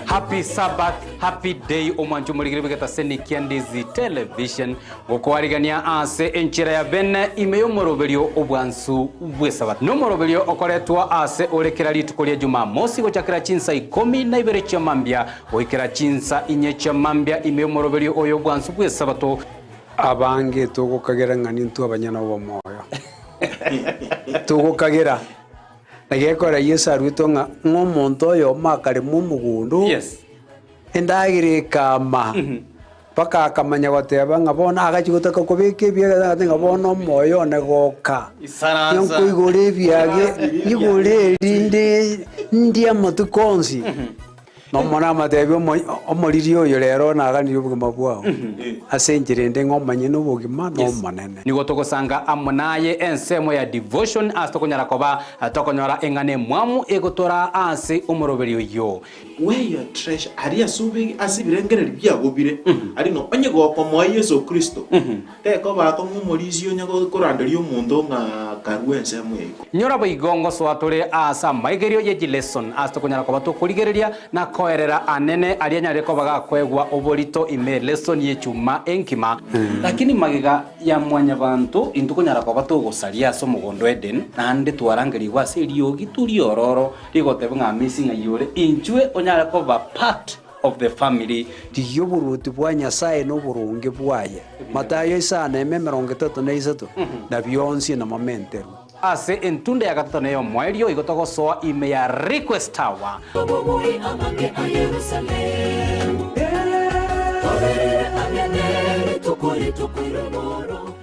M: Happy Sabbath, happy day omwancho omorigire bw'egetaseni kia Ndizi Television gokoarigania ase enchera ya bene ime y'omoroberio obwansu bw'esabato. Nomoroberio okoretwa ase ore kera rituko ria Jumamosi gochakera chinsa ikomi na ibere chia mambia goikera chinsa inye chia mambia ime y'omoroberio oyo obwansu bw'esabato.
N: Abange togokagera ng'a nintwe abanyene obomoyo. Togokagera. Na gekora Yeso aruetwe ng'a ng'a omonto oyomo akarema omogondo, endagera ekama, mpaka akamanya goteba ng'a bono agachia gotaka kobeka ebiage agateba ng'a bono omoyo one goka,
M: Isaransa.
N: nkoigora ebiage, nyigore erinde ndie amatuko onsi. Nomonene amoteebie, Omoriri oyo rero naganirie obogima bwao, ase enchera ende ng'a omanye nobogima n'Omonene.
M: Nigo togosanga amo naye ensemo ya devotion ase tokonyara koba tokonyora eng'ana emwamu egotoraa ase omoroberi oyio.
O: Where your treasure, aria ase obe ase ebirengererio biago bire, aria no onye gokomoa Yeso Kristo, tekoba akong'u omorisia onye koranderia omonto ng'a karue ensemo ya iko.
M: Nyora boigo ngosoa tore aase amaigerio ye chileson ase tokonyara koba tokorigereria na koerera anene aria anyarire koba gakoegwa oborito ime elesson y'echuma enkima. Lakini magega ya mwanyabanto intwe konyara koba togosaria ase omogondo o Eden, naende twarangerigwe ase eriogi riororo rigoteba ng'a amisi ng'ai ore, inchwe onyare koba part of the family.
N: Rigia oboruoti bwa Nyasae na oboronge bwaye, Matayo isano eme 33, na bionsi namamenterwe.
M: Ase entunda ya gatato na ey'omoerio igo togosoa ime ya Request Tower.
P: Obobui amake a Yerusalemu, Toberere ang'e ne rituko rituko ri'omoro.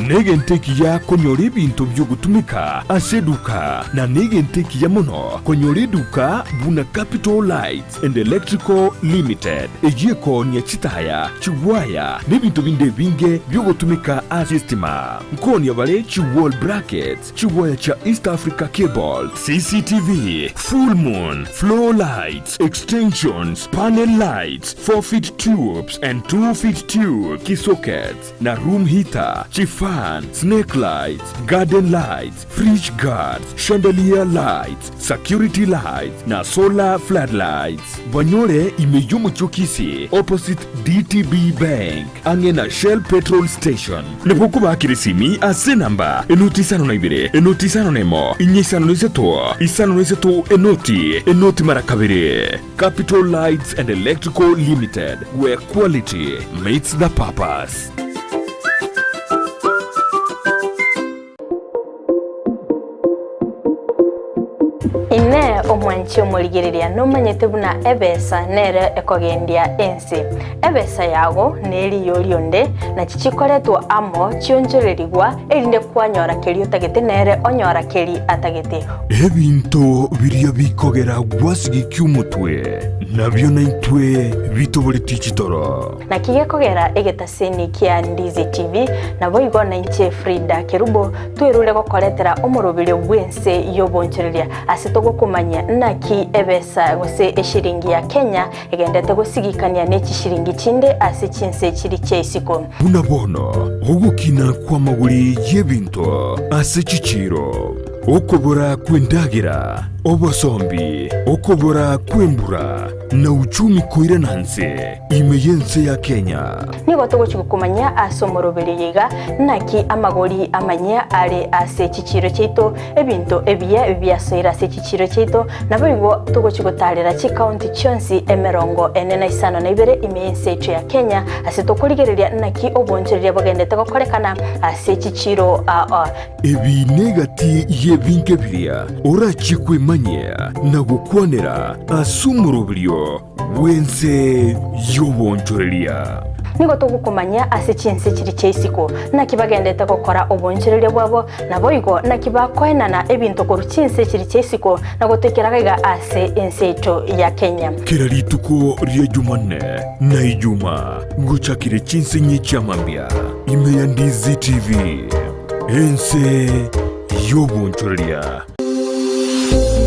A: Negento ekiya konyora ebinto bi'ogotumeka ase eduka, na negento ekiya mono konyora eduka buna Capital Lights and Electrical Limited, eyio ekoonia chitaya, chigwaya, na ebinto binde ebinge bi'ogotumeka ase estima. Nkoonia bare chi wall brackets, chigwaya chia East Africa Cables, CCTV, full moon, floor lights, extensions, panel lights, 4 feet tubes and 2 feet tube, key sockets, na room heater, chifan, snake lights, garden lights, fridge guards, chandelier lights, security lights, na solar floodlights. Banyore ime y'omochie o Kisii opposite DTB Bank ang'e na Shell petrol station. Nabo okobakera esimi ase enamba enoti 52 enoti 51 inye 53 53 enoti enoti mara kabere. Capital Lights and Electrical Limited, where quality meets the purpose.
Q: Inee! Omwanchi omorigereria nomanyete buna ebesa nere ekogendia ense? Ebesa yago neriyo rionde, nachi chikoretwa amo chionchorerigwa, erinde kwanyora keria otagete nere onyora keria atagete.
A: Ebinto biria bikogera gwasigikia omotwe, nabio naintwe bitoboretie chitoro.
Q: Naki gekogera egetaseni kia Ndizi TV, naboigo nainche Frida Kerubo twerure gokoretera omoroberio bw'ense y'obonchoreria ase togokomanyia naki ebesa gose eshiringi ya Kenya egendete gosigikania ne chishiringi chinde ase chinse chiri chia isiko.
A: Buna bono ogokina kw'amagori y'ebinto ase chichiiro, okobora kw'endagera, obosombi, okobora kw'embura, na uchumi koirana nse ime y'ense ya Kenya.
Q: Nigo togochia gokomanyia ase omoroberio oyo iga, naki amagori amanyia are ase chichiiro chiaito, ebinto ebiya biasoire ase chichiiro chiaito, naboigo togochia gotaarera chikaunti chionsi emerongo ene na isano na ibere ime y'ense yaito ya Kenya, ase tokorigereria naki obonchoreria bogendete gokorekana ase chichiiro aa.
A: Ebi negati y'ebinto biria orachie kwemanyia na gokwanera ase omoroberio bw'ense y'obonchoreria.
Q: Nigo togokomanyia ase chinse chiria chia isiko, naki bagendete gokora obonchoreria bwabo, naboigo naki bakoenana ebinto korwa chinse chiria chia isiko na gotoikera gaiga ase ense yaito ya Kenya.
A: Kera rituko ria Jumanne na Ijuma ngochakire chinsinyi chia mambia ime ya Ndizi TV, ense y'obonchoreria.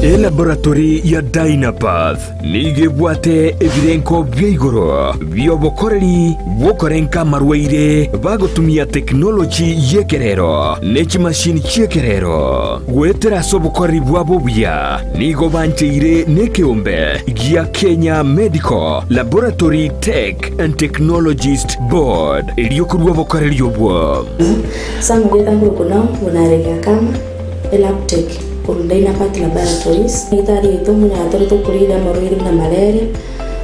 A: Elaboratory ya Dynapath nigo ebwate ebirenko bia igoro bi'obokoreri bw'okorenka amarwaire bagotumia tekinoloji y'ekerero ne chimashini chi'ekerero. Goetera ase obokoreri bwabo obuya nigo bancheire nekeombe gia Kenya Medical Laboratory Tech and Technologist Board erio korua obokoreri obwo.
R: Samugeta nkorokwa nao buna Arega Kama. Elabtech korwa Dynapath Laboratories. Daktari oito omonyene tore tokorigia amarwaire buna malaria,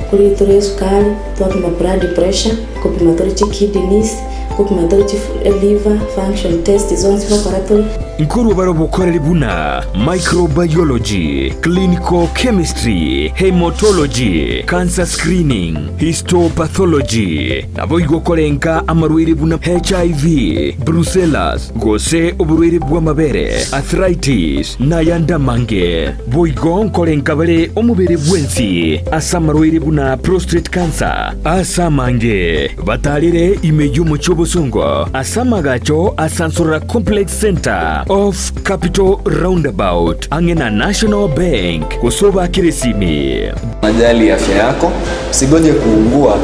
R: korigia tore esukari, twapima blood pressure, kopima tore chikidneys, Ngopima tore chi liver function test zonsi ngokora tore.
A: Nkorwa bare obokoreri buna microbiology, clinical chemistry, haematology, cancer screening, histopathology, naboigo korenka amarwaire buna HIV, brucellas, gose oborwaire bw'amabere, arthritis, nayande amange. Boigo nkorenka bare omobere bwensi ase amarwaire buna prostate cancer, ase amange batarire ime y'omochie obosongo ase amagacho a Sansorora Complex Centre off Capital Roundabout ang'e na National Bank gose obakere esimi.
S: Unajali afya yako, usigoje kuugua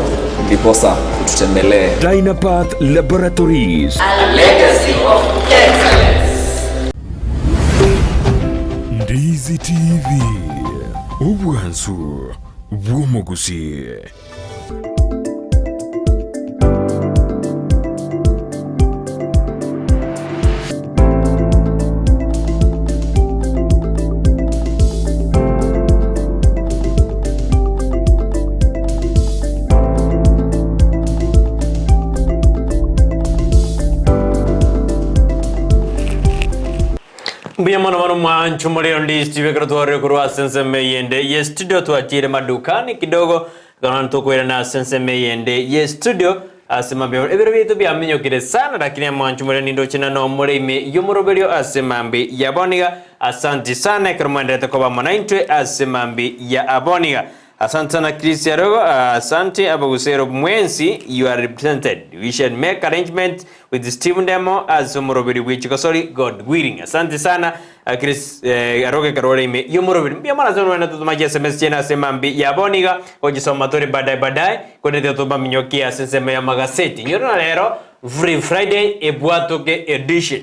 S: ndiposa ututembelee.
A: Dynapath Laboratories.
P: A legacy of excellence.
A: Ndizi TV, obwansu bw'omogusii.
B: Mbuya mono mono mwancho more onde studio ekero twarire korwa ase ensemo eyende ye studio twachire madukani kidogo ekero tokoirana ase ensemo eyende ye studio ase mambia ebiro biaito biaminyokire sana lakini mwancho more nindoche na nomore ime yomoroberio ase mambi ya boniga asanti sana ekero mwenderete koba amo naintwe ase mambi ya aboniga Asante sana Chris Arogo, asante abagusero mwensi, you are represented. We shall make arrangement with Steve Ndemo as omoroberi bwe chikosori God willing. Asante sana Chris eh, Arogo ekarore ime yomoroberi. Mbuya mono ase orwena tutumache SMS chiene ase mambi ya boniga gochisoma tore baadaye baadaye konete tobaminyokie ase ensemo ya magaseti. Nyora na rero Free Friday ebwatoke edition.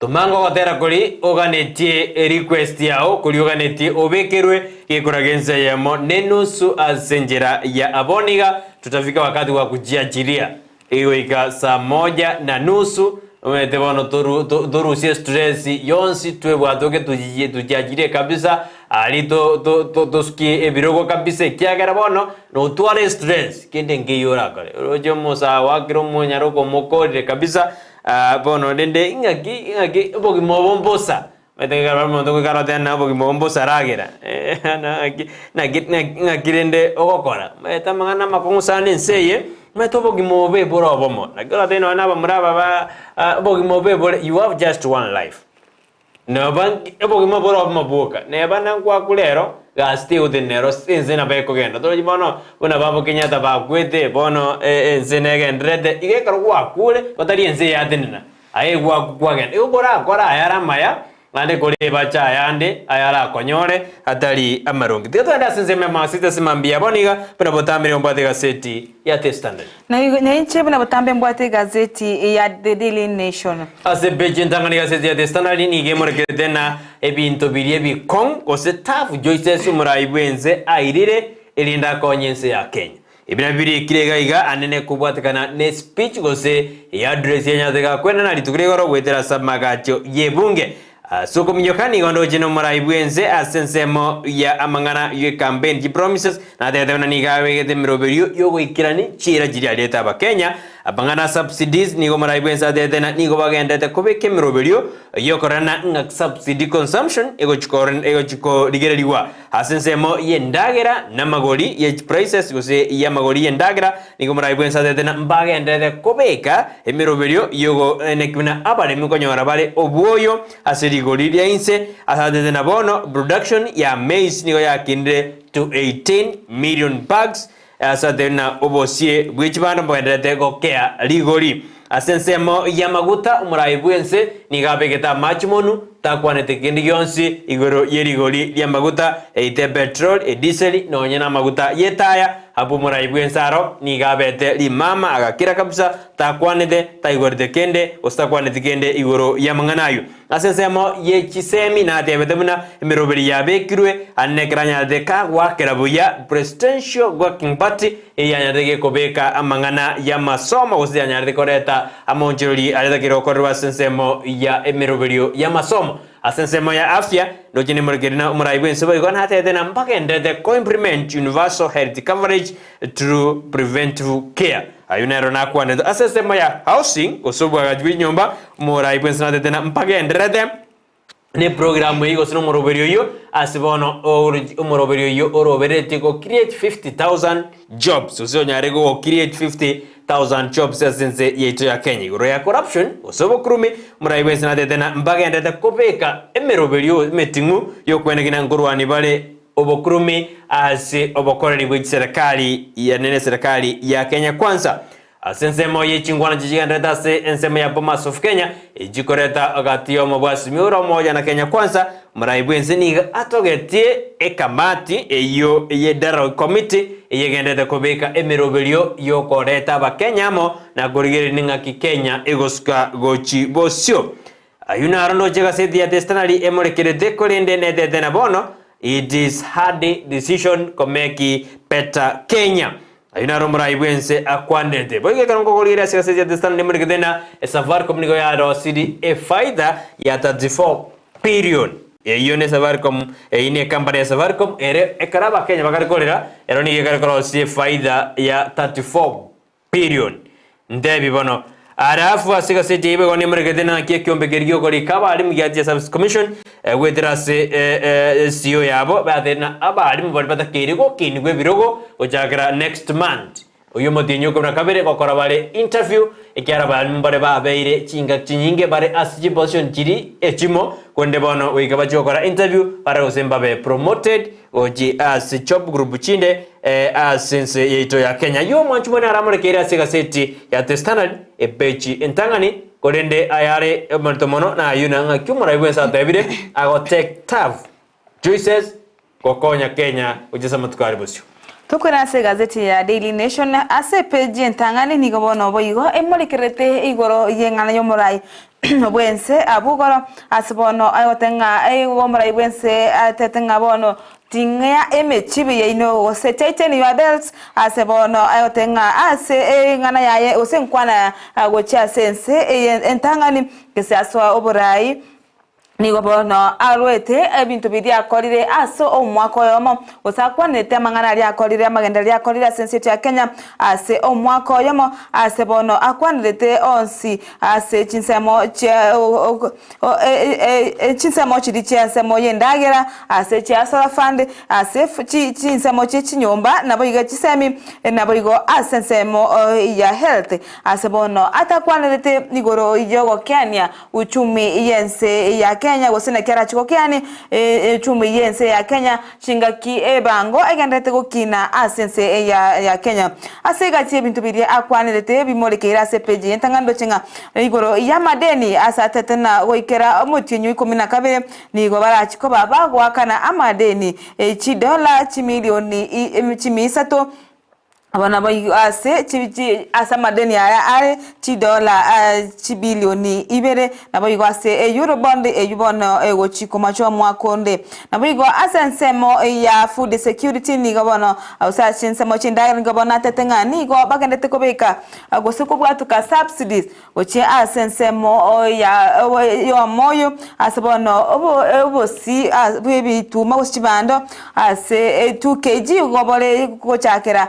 B: Toma ngogotera koria oganetie erequest yao koria oganetie obekerwe gekora gensa eyemo nenusu ase enchera ya aboniga tutafika wakati wa kujiachilia egoika saa moja na nusu omanyete bono toru torusie stress yonsi twebwatoke tujie tujiachirie kabisa aria to to to tosukie ebirogo kabisa ekiagera bono notware estress kende nkeiyo orakore oroche omosae oakire omonyaro okomokorire kabisa Aa, bono rende ing'aki, ing'aki obogima obo mbosa. Omanyete ekero omonto goika arotebe ng'a obogima obo mbosa aragera, naki, naki, naki, ng'aki rende ogokora. Omanyete amang'ana amakong'u sana ense eye, omanyete obogima obo bore obomo. Naki oratebe nonye na abamura aba ba obogima obo bore you have just one life. Neba obogima bore obomo bwoka, neba nankwaku rero, gasi tegotenena ero ense nabo ekogenda. Torochi bono buna babo Kenyatta bakwete, bono ense negendererete, igo ekero gwakure, gotari ense eyatenena, aye gwaku kwagenda. Igo korakore ayare amaya, naende korebache ayande ayarakonyore atari amaronge. Tiga togende ase ensemo ya Masita ase mambia bono iga, buna botambe nigo mbwate egaseti ya The Standard.
C: Na inche buna botambe mbwate egazeti ya The Daily Nation.
B: Ase epeji entang'ani egaseti ya The Standard nigo emorekerete ng'a ebinto biria ebikong'u gose tough choices omorai bw'ense airire erinde akonye ense ya Kenya. Ebi nabio birikire iga iga anene kobwatekana ne speech gose eaddress yanyarete gakwenana rituko ria igoro goetera ase amagacho y'ebunge. Ase okominyoka nigo ndoche nomorai bw'ense ase ensemo ya amang'ana y'ecampaign chi promises natebete buna nigo abegete emeroberio y'ogoikerani chiira chiria ariete abakenya. Amang'ana a subsidies nigo omorai bw'ense atebete ng'a nigo bagenderete kobeka emeroberio y'okorora ng'a subsidy consumption egochi korigererigwa ase ensemo y'endagera namagori ye prices gose y'amagori y'endagera. Nigo omorai bw'ense atebete ng'a mbagenderere kobeka emeroberio y'ogoeneki buna abaremi nkonyora bare obwoyo ase rigori ria inse. Ase atebete ng'a bono production ya maize nigo yakinire to 18 million bags. Ase atebete ng'a obosie bwe chibando mbogendererete gokea rigori. Ase ensemo y'amaguta omorai bw'ense nigo abegete amache monu, takwanete kende gionsi igoro ye rigori ri'amaguta, eite epetroli, ediseli, nonya namaguta y'etaya. Abwo omorai bw'ense aro nigo abete rimama agakira kabisa, takwanete, taigorete kende, gose takwaneti kende igoro y'amang'ana ayio. Ase ensemo ye chisemi natebete buna emeroberi yabekirwe, aande nekero anyarete kagoakera buya Presidential Working Party eyanyarete gekobeka amang'ana y'amasomo gose yanyarete koreta amaonchorori aretakeire gokorerwa ase ensemo ya emeroberio y'amasomo. Ase ensemo ya afya, ndoche nemorekeri na omorai bw'ense boigo natebete na mbagenderete ko implement universal health coverage through preventive care. Ayio nero nakwanete ase ensemo ya housing gose obwagachi bwe chinyomba, omorai bwensi natete na mpagendererete ne program eyio gose nomoroberi oyio ase bono omoroberi oyio oroberetie go create 50,000 jobs gose onyare go create 50,000 jobs ase ense yaito ya Kenya. Igoro ya corruption gose obokurumi, omorai bwensi natete na mbagendererete kobeka emeroberio emeting'u yokwenegina nkorwania bare obokurumi ase obokoreri bwe chiserekari yaani ne eserekari ya Kenya Kwanza. Ase ensemo ye chingwana chichigendererete ase ensemo ya Bomas of Kenya, echikoreta gati y'omobwasimi ore omoya na Kenya Kwanza, omorai bw'ense nigo atogetie ekamati eyio ye Dialogue Committee eyegendererete kobeka emeroberio y'okoreta abakenya amo na korigereria ning'aki Kenya egosuka gochi bosio. Ayio naro ndoche egaseti ya The Standard emorekerete korende netete na bono it is hard decision komeki better Kenya. Ayio naro omorai bwense akwanete. Boigo ekero nkogorigereria ase egaseti ya The Standard emorekete na Safaricom nigo yarosiri efaida ya 34 billion. Eyio ne Safaricom, eyio ne ecompany ya Safaricom ere ekero abakenya bakare korera ero nigo ekare korosia efaida ya 34 Billion. Ntebi bono. Alafu ase egaseti eyio igo nemorekete naki ekiombe keria gi'okorika abalimu giachia Service Commission goetera ase CEO yabo batebire ng'a abalimu baria batakeire gokinigwa ebirogo gochakera next month oyio omotienyi okomi na kabere gokora bare interview ekiagera abalimu mbare babeire chingaki chinyinge bare ase chiposition chiri echimo korende bono goika bachie gokora interview bare gose mbabe promoted Gochia ase job group chinde ase ense yaito ya Kenya. Ayio omwanchi mwene aramorekeire ase egaseti ya The Standard epeji entang'ani, korende ayare amarito mono nayio na ng'aki omorai bwense atebire ago take tough choices gokonya Kenya gochia ase amatuko are bosio.
C: Tokwera ase egazeti ya Daily Nation ase epeji entang'ani nigo bono boigo emorekerete igoro y'eng'ana y'omorai bw'ense abwo igoro ase bono agote ng'a igo omorai bw'ense atete ng'a bono ting'ea emechibi yaino gose tighten your belts ase bono agote ng'a ase eng'ana yaye gose enkwana gochia ase ense eye entang'ani gese ase oborai. Nigo bono arwete ebinto biria akorire ase omwaka oyomo, gose akwanete amang'ana aria akorire, amagenderero aria akorire ase ense yaito ya Kenya ase omwaka oyomo, ase bono akwanerete onsi ase chinsemo chia chinsemo chiria chi'ensemo y'endagera, ase chia solar fund, ase chinsemo chie chinyomba, naboigo chisemi, naboigo ase ensemo ya health, ase bono atakwanerete igoro y'ogokeania Uchumi y'ense ya Kenya gose naki arache gokeani echumi y'ense ya Kenya chingaki ebango egendererete gokina ase ense ya Kenya. Ase egati y'ebinto biria akwanerete bimorekeire ase epeji y'entang'ani ndoche ng'a igoro y'amadeni ase atete na goikera omotienyi o ikomi na kabere nigo barachi koba bagoakana amadeni chidola chimilioni chimia isato Aba nabo ase ase amadeni aya are chidola chibilioni ibere, naboigo ase Eurobond eyio bono egochi komachwa omwaka onde. Naboigo ase ensemo ya food security nigo bono gose ase chinsemo chi'endagera nigo bono atete ng'a nigo bagendete kobeka gose kobwatoka subsidies Gochia ase ensemo y'omoyo, ase bono obosi bw'ebituma gose chibando ase 2 kg igo bore gochakera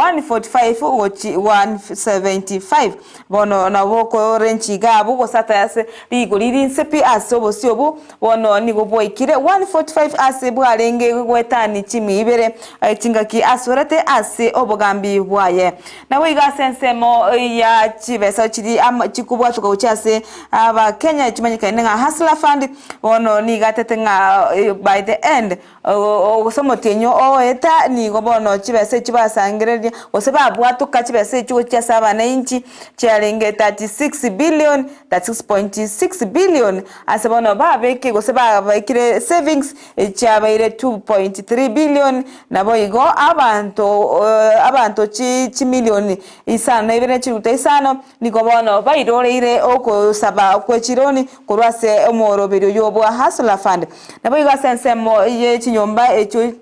C: 145 gochi 175. Bono nabo okorenchi iga abwo gose ata ase rigori rinse pi ase obosi obwo bono nigo bwaikire 145 ase bwarenge goetani chimi ibere chingaki asorete ase obogambi bwaye. Naboigo ase ensemo ya chibesa chiria amo chikobwatoka gochia ase Abakenya chimanyekaine ng'a Hustler Fund, bono nigo atete ng'a by the end gose omotienyi oeta nigo bono chibesa echio basangereria gose babwatoka chibesa echio gochia ase abananchi chiarenge 36 billion, 36.6 billion ase bono babeke gose babekire savings Chiabeire 2.3 billion, naboigo abanto abanto chimilioni isano na ibere ne chiruta isano nigo bono bairoreire okosaba kwe chironi korwa ase omooroberio oyio bwa Hustler Fund. Naboigo ase ensemo ye chinyomba echio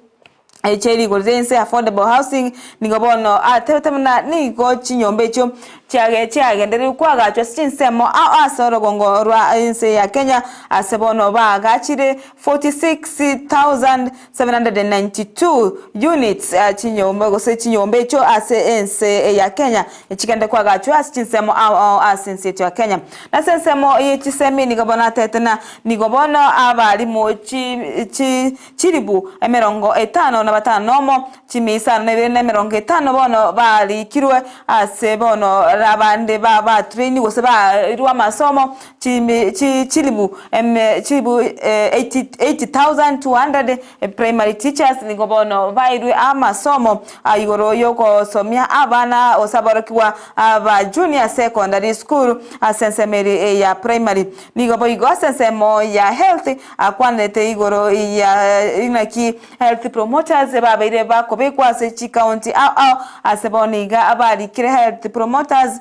C: chie rigori ria inse, affordable housing, nigo bono atebete buna nigo chinyomba echio. Chiage chiagendererigwe koagachwa ase chinsemo ao ase orogongo rwa ense ya Kenya, ase bono baagachire 46,792 units chinyomba gose chinyomba echio ase ense ya Kenya chigende koagachwa ase chinsemo ao ao ase ense yaito ya Kenya. Nase ensemo ye chisemi nigo bono atete na nigo bono abalimu chi chi chilibu emerongo etano na batano nomo Chimia isano na ibere na emerongo etano bono barikirwe ase bono abande ba batraini gose bairwe amasomo chimi chi chilibu eme chilibu 80,200 primary teachers nigo bono bairwe amasomo igoro yogosomia abana gose aborokigwa ba junior secondary school ase ensemo ere ya primary. Nigo boigo ase ensemo ya health akwanete igoro ya inaki Health promoters babeire bakobekwa ase chicounty ao ao ase bono iga abarikire health promoters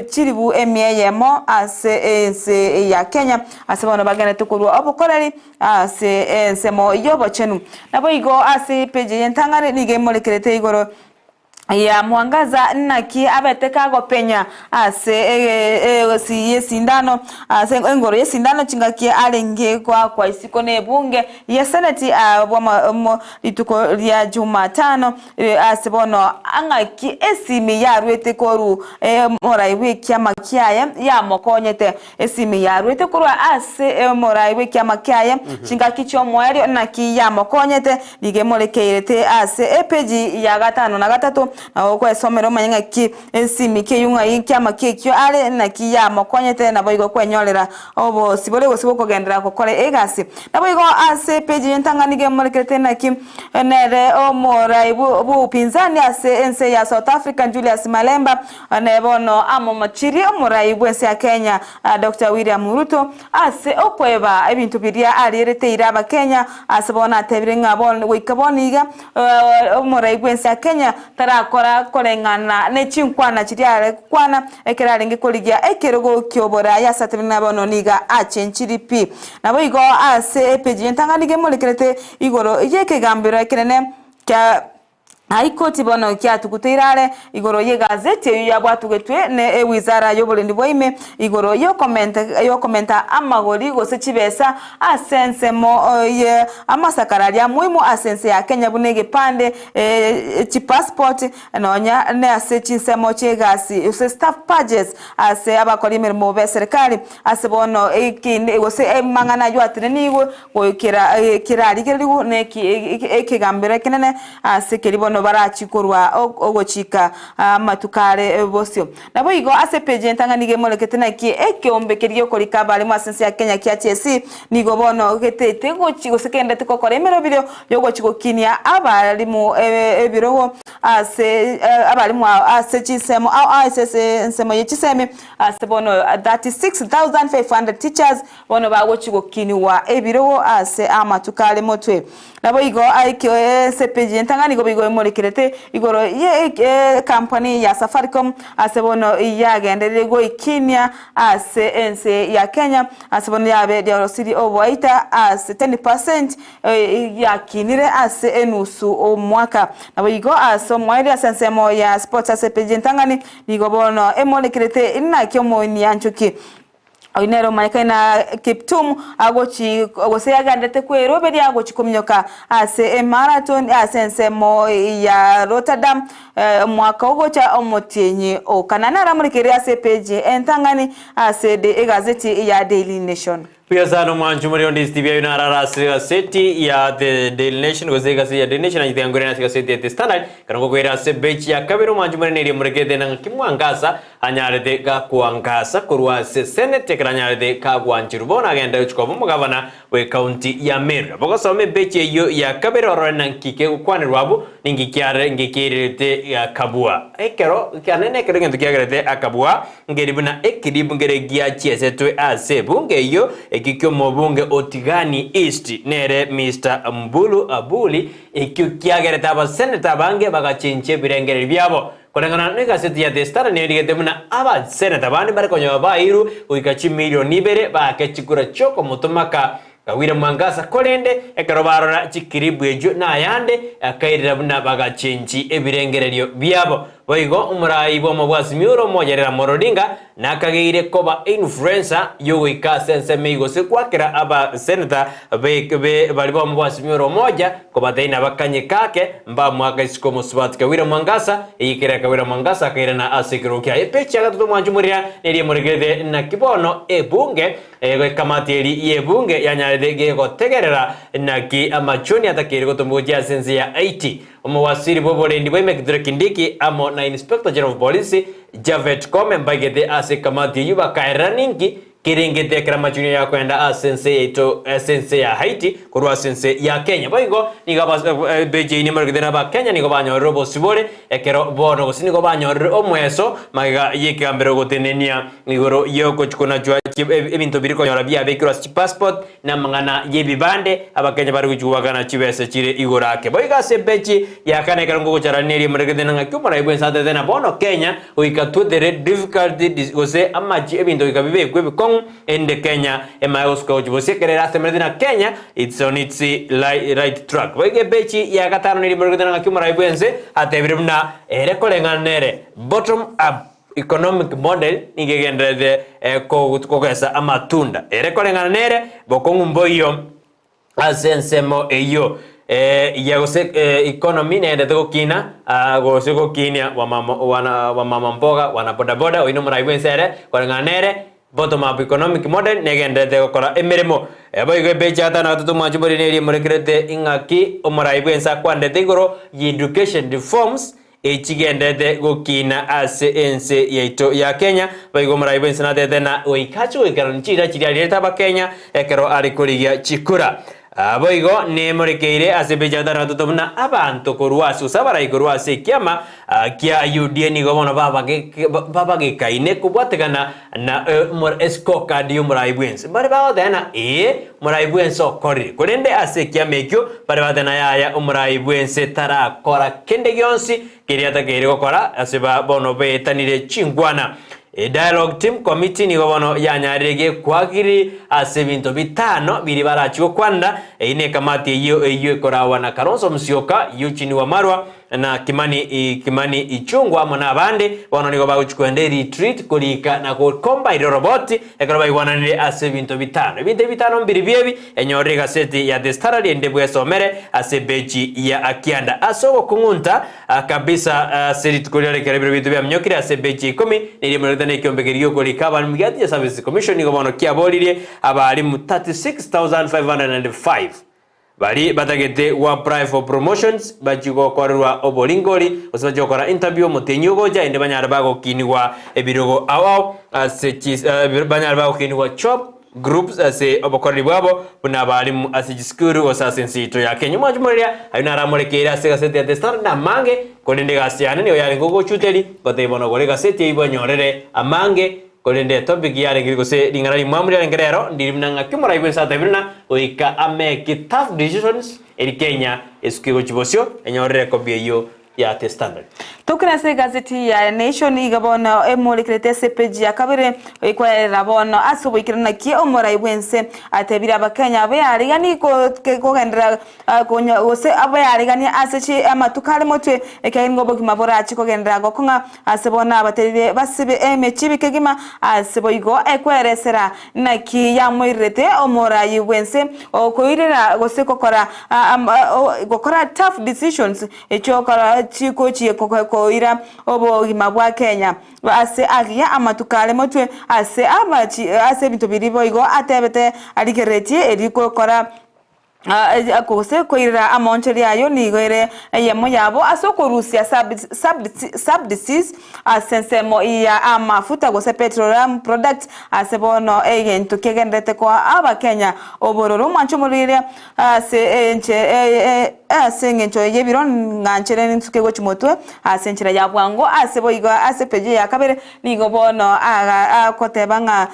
C: chilibu emia eyemo ase ense ya Kenya ase bono bagenderete korwa obokoreri ase ensemo y'obochenu. Naboigo ase epage eye entang'ani nigo emorekerete igoro ya mwangaza naki abete kagopenya ase egesi y'esindano ase engoro y'esindano chingaki arenge goakwa isiko n'ebunge y'eseneti bw'ama rituko ria Jumatano ase bono ng'aki esimi yarwete korwa omorai bw'ekiama kiaye yamokonyete esimi yarwete korwa ase omorai bw'ekiama kiaye chingaki chi'omoerio naki yamokonyete Nigo emorekeirete ase epeji ya gatano na gatato, na okwesomera omanye ng'aki ensimi keyio ng'ai kiama kiekio are, naki yamokonyete, naboigo kwenyorera obosibore gose bokogenderera gokora egasi. Naboigo ase epeji y'entang'ani nigo emorekerete naki nere omorai bw'upinzani ase ense ya South Africa Julius Malemba, nere bono amomochirie omorai bw'ense ya Kenya Doctor William Ruto Ase okweba ebinto biria arierete eira Abakenya, ase bono atebire ng'a bono goika bono iga omorai bw'ense ya Kenya tarakora koreng'ana ne chinkwana chiria are gokwana ekero arenge korigia ekerogo ki'oborai ase atebire ng'a bono niga achenchiri pi. Naboigo ase epeji y'entang'ani nigo emorekerete igoro y'ekegambero ekenene kia High Court bono kiatuguteire are igoro y'egazeti eyio yabwatugetwe ne ewizara y'oborendi bwa ime igoro y'okomenta amagori gose chibesa ase ensemo ye amasakara aria muhimu ase ense ya Kenya buna egepande, chipassport nonya ne ase chinsemo chi'egasi gose staff badges ase abakori emeremo b'eserekari ase bono ekende gose amang'ana ayio atenenigwe Goikera kerarigererigwe neki ekegambero ekenene ase keria bono barachie korwa ogochika amatuko are bosio. Naboigo ase epeji entang'ani nigo emorekete naki ekeombe keria gi'okorika abarimo ase ense ya Kenya kia TSC nigo bono getete gochi gose kendete gokora emeroberio yogochi gokinia abarimo ebirogo ase abarimo ase chinsemo ao ase ensemo ye chisemi ase bono 36,500 teachers Bono bagochia gokinigwa ebirogo ase amatuko are motwe. Naboigo aikio ase epeji y'entang'ani nigo boigo emorekerete igoro ye company ya Safaricom ase bono yagenderire goikinia ase ense ya Kenya ase bono yabe riarosirie oboaita ase 10% yakinire ase enusu omwaka. Naboigo ase omoerio ase ensemo ya sports ase epeji y'entang'ani nigo bono emorekerete inaki omoinianchoki Oyio nere omanyekaine na Kiptum agochi gose yagenderete kweroberia agochi kominyoka ase emarathon ase ensemo ya Rotterdam omwaka ogocha omotienyi o kana naramorekererie ase epeji entang'ani ase egazeti ya Daily Nation.
B: Buya sana omwancho more onde Steve ayo narara ase egaseti ya The Daily Nation gose egaseti ya Daily Nation nachete ngore ase egaseti ya The Standard ekero ngokoira ase epeji ya kabere omwancho more neria morekete nang'aki mwangasa Anyarete gakoangasa korwa ase Senate ekero anyarete kagwancherwa bono agende gochia koba omogabana bw'ecounty ya Meru. Nabo gosoma epeji eyio ya kabere orore naki kegokwanerwa abwo ninki kiare ngekeirerete akabua. Ekero kiane nekero egento kiagerete akabua nkeri buna ekiribu nkere giachiesetwe ase ebunge eyio ekio kiomobunge o Tigani East nere Mister Mbulu Abuli ekio kiagerete abaseneta abange bagachenchia ebirengererio biabo Koreng'ana negaseti ya The Standard nerigete buna abaseneta bande bare konyora bairwe goika chimilioni ibere baake chikura chiokomotomaka Kawira Mwangaza korende ekero barora chikiribu echio nayande akairera buna bagachenchi ebirengererio biabo. Boigo omorai bw'omobwasimi ore omoyerera Moro Odinga nakageire koba influencer yogoika ase ensemo eyio gose gwakera abaseneta be baria b'omobwasimi ore omoja kobatebia nabakanye kake mbamoaka isiko omosubati Kawira Mwangaza eyio kera Kawira Mwangaza akairana ase ekerogo kiaye. Epeji ya gatato omwancho moria neria emorekerete naki bono ebunge Ekamati eri y'ebunge yanyarete gegotegerera naki amachoni atakeire gotomwa gochia ase ense ya Haiti. Omowasiri bw'oborendi bwa Kithure Kindiki amo na Inspector General of Police Japhet Koome mbaigete ase ekamati eyio bakaerera ninki kerengete ekero amachuni aya akoenda ase ense yaito ase ense ya Haiti korwa ase ense ya Kenya. Boigo nigo becheini emerokete na abakenya nigo banyorire obosibore ekero bono gose nigo banyorire omweso magega y'ekegambero gotenenia Igoro y'ogochi-konachwa ebinto biria konyora biabekirwe ase chipassport na amang'ana y'ebibande, Abakenya bare gochia goakana chibesa chire igoro ake. Boigo ase epeji ya kane ekero ngogochara neria emoregete na ng'aki omorai bwensi atete na bono Kenya goika twethere difficulty gose amachi ebinto goika bibekwe ebikong'u erinde Kenya emaye gosuka gochia bosio ekero ere asemereti na Kenya it's on its right track. Boigo epeji ya gatano neria emoregete na ng'aki omorai bwense atebire buna ere koreng'ana nere bottom up Economic model nigo egendererete kogesa amatunda. Ere koreng'ana nere, bokong'u mboiyo ase ensemo eyio ya gose economy negendererete gokina gose gokinia wamama mboga, wana bodaboda, oyio nomorai bwense ere, koreng'ana nere bottom up economic model negendererete gokora emeremo. Boigo epeji ya gatano na gatato omwancho mbori neri emorekerete ing'aki omorai bwense akwanderete igoro ya education reforms Echigenderete gokiina ase ense yaito ya Kenya, boigo omorai bw'ense natete na goika ache goikerania chiira chiria ariete abakenya ekero are korigia chikura. Boigo nemorekeire ase epeji ya gatano na gatato buna abanto korwa ase gose abarai korwa ase ekiama kia UDA nigo bono babagekaine kobwatekana na escorecard y'omorai bw'ense. Mbare bagoteba ng'a ee, omorai bw'ense okorire, korende ase ekiama ekio bare bagoteba ng'a yaya, omorai bw'ense tarakora kende gionsi keria atakeire gokora ase ba bono baetanire chinkwana. Edialogue Team Committee nigo bono yanyarire gekwagiri ase ebinto bitano biria barachie gokwanera, eyio nekamati eyio eyio ekorawa na Kalonzo Musyoka, Eugene Wamalwa, na Kimani Kimani Ichung'wa amo nabande, bono nigo bagochia koenda eretreat korika na gokombaira oroboti ekero baigwananire ase ebinto bitano. Ebinto ebi bitano mbiribio ebi, enyorere egaseti ya The Standard ende bwesomere ase epeji ya kianda. Ase ogokung'unta kabisa ase rituko riria ekero ebiro biaito biaminyokire ase epeji ya ikomi na erimo na ritano ekiombe keria gi'okorika abalimu gia Teacher Services Commission nigo bono kiaboririe abalimu 36,505 Baria batagete goapply for promotions bachie gokorerwa oboringori gose bachie gokora interview omotienyi ogocha ende banyare bagokinigwa ebirogo ao ao ase chi banyare bagokinigwa chop groups ase obokoreri bwabo buna abalimu ase chisukuru gose ase ense yaito ya Kenya. Omwancho moreria ayio naramorekeire ase egaseti ya The Standard na amange korende egasi yane nigo yarenge ogochuteri ngotebia bono gora egaseti eyio bwanyorere amange Korende etopic yarenge gose ring'ana rimwamu riarenge rero ndiri buna ng'aki omorai bwense atebire ng'a goika ameke tough decisions eri Kenya esuke gochia bosio enyorere ekobi eyio ya The Standard.
C: Tokire ase egazeti ya Nation iga bono emorekerete ase epeji ya kabere ekwerera bono ase oboikeranu naki omorai bwense atebire abakenya abearigani kogenderera Konya gose abeareganie ase chi amatuko are motwe, ekiagera nigo obogima borache kogenderera gokong'a ase bono abaterire basibe emechibi kegima. Ase boigo ekweresera naki yamoirerete omorayi bw'ense okoirera gose gokora gokora tough decisions echiokora chikochia koira obogima bwa Kenya ase agiya amatuko are motwe ase amachi ase ebinto biria boigo atebete arigereretie eri gokora Gose koirera amaonchori ayio nigo ere eyemo yabo ase okorusia subsidies ase ensemo ya amafuta gose petroleum products ase bono egento kegendererete koa abakenya obororo. Omwancho omorwaire ase ase engencho y'ebiro ng'anchere ninsuke gochia motwe ase enchera ya bwango ase boigo ase epeji ya kabere nigo bono agoteba ng'a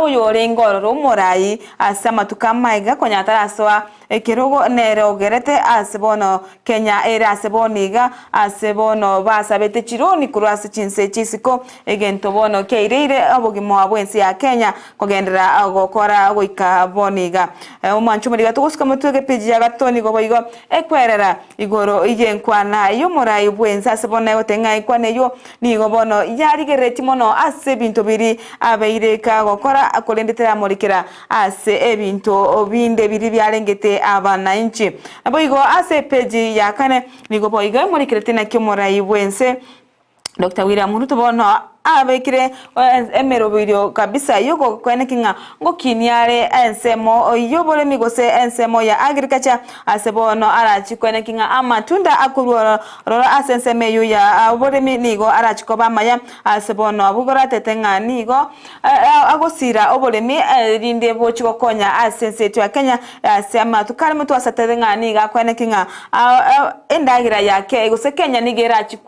C: Oyorenge ororo omorai ase amatuko amaiga konya tarasoa ekerogo nere ogerete ase bono Kenya ere ase bono iga ase bono basabete chironi korwa ase chinse chisiko egento bono kiaireire obogima bwense ya Kenya kogenderera gokora goika bono iga. Omwancho omoriga togosuka motwe egepeji ya gatato nigo boigo ekwerera igoro yenkwana yomorai bwense ase bono egoteba ng'a enkwana eyio nigo bono yarigereretie mono ase ebinto biria abeire kagokora korende teramorikera ase ebinto binde biria biarengete abanainchi. Naboigo ase epeji ya kane nigo boigo emorikerete naki omorai bw'ense Doctor William Ruto bono abekire emeroberio kabisa y'ogokoeneki ng'a ngokinia are ensemo y'oboremi gose ensemo ya agriculture ase bono arachi koeneki ng'a amatunda akorwa ororo ase ensemo eyio ya oboremi nigo arachi koba amaya ase bono abwo boratete ng'a nigo Agosira oboremi, erinde bochie gokonya ase ense yaito ya Kenya ase amatuko are motwe asatebe ng'a nigo akoeneki ng'a endagera ya gose Kenya nigo erachie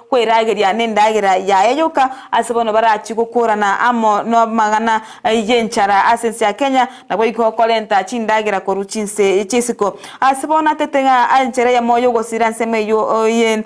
C: kwerageria nendagera yaye yoka ase bono barachie gokorana amo namang'ana yenchara ase ense ya Kenya naboigo korenta chindagera korwa chinse chi'isiko. Ase bono atete ng'a enchera eyemo yogosira ensemo eyio ye.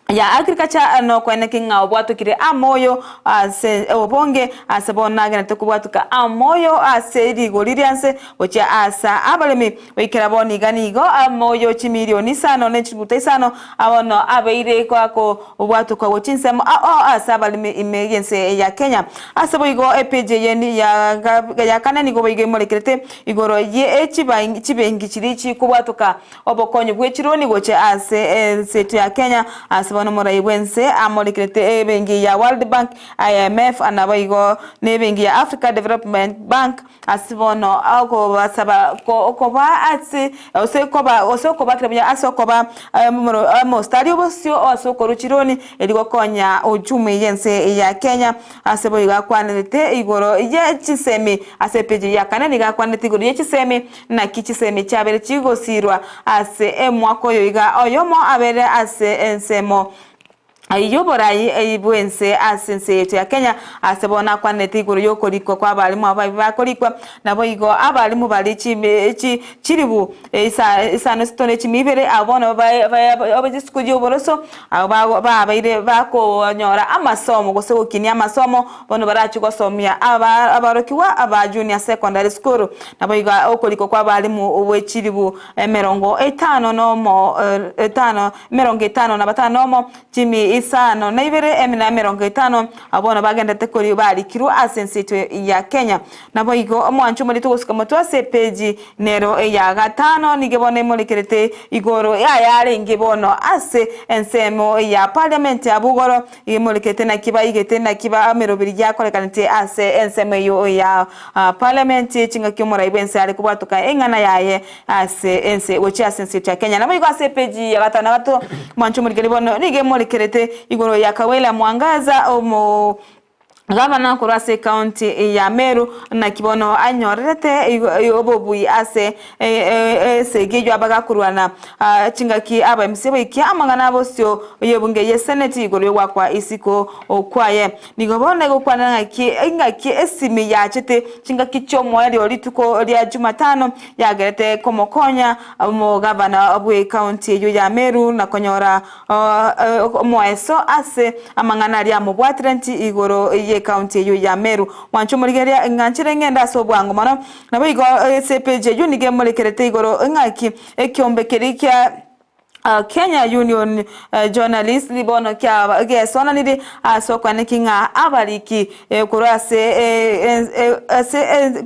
C: ya agriculture nokweneki ng'a obwatokire amoyo ase obonge ase bono nagenderete kobwatoka amoyo ase rigori rianse gochia asa abaremi goikera bono iga nigo amoyo chimilioni isano ne chiguta isano abono abeire gakobwatoka gochia ensemo ao ase abaremi ime y'ense ya Kenya. Ase boigo epage eye ya kane nigo boigo emorekerete igoro ye chibenki chiria chikobwatoka Obokonyi bwe chironi gochia ase ense yaito ya Kenya ase bono omorai bwense amorekerete ebenki ya World Bank, IMF naboigo ne ebenki ya Africa Development Bank ase bono okobasaba koba ase gose koba gose okobakera buya ase okoba omostari obosio ase okorwa chironi erio gokonya uchumi yense ya Kenya. Ase boigo akwanerete igoro ye chisemi ase epeji ya kane nigo akwanerete igoro ye chisemi Naki chisemi chiabere chigosiirwa ase emwaka oyo iga oyomo abere ase ensemo y'oborai bw'ense ase ense yaito ya Kenya, ase bono akwanete igoro y'okorikwa kw'abalimu ababe bakorikwa, naboigo abalimu baria chilibu isano isatu ne chimia ibere, abwo bono babe chisuku chi'oboroso, abwo babeire bakonyora amasomo gose gokinia amasomo, bono barachie gosomia aborokigwa aba Junior Secondary School. Naboigo okorikwa kw'abalimu bwe chilifu emerongo etano nomo etano emerongo etano na batano nomo, chimi isano na ibere na emerongo etano, abwo bono bagenderete koria barikirwe ase ense yaito ya Kenya. Naboigo omwancho omorito gosuka motwe ase epeji nero eya gatano nigo bono emorekerete igoro ayarenge bono ase ensemo ya parliament abwo igoro Imorekete naki baigete naki emeroberi yakorekanete ase ensemo eyio ya parliament chingaki omorai bwense are kobwatoka eng'ana yaye ase ense gochia ase ense yaito ya Kenya. Naboigo ase epeji ya gatano na gatato mwanche omorikeri bono nigo emorekerete igoro ya Kawela Mwangaza omo Gavana korwa ase ecounty ya Meru naki bono anyorerete obobui ase esegi eyio abagakorwana chingaki aba MCA baikia amang'ana abosio y'ebunge ye senate igoro y'ogwakwa isiko kwaye. Nigo bono egokwanera ng'aki engaki esimi yachete chingaki chi'omoerio rituko ria Jumatano yagerete komokonya omogavana bw'ecounty eyio ya Meru na konyora Omoeso ase amang'ana aria amobwatire nti igoro y'ecounty eyio ya Meru. Mwanche omorigereria ng'a nchere ng'ende ase obwango mono. Naboigo ase epage eyio nigo emorekerete igoro ng'aki ekiombe keria kia Kenya Union Journalists bono gesonaniri ase okwaneki ng'a abariki korwa ase ase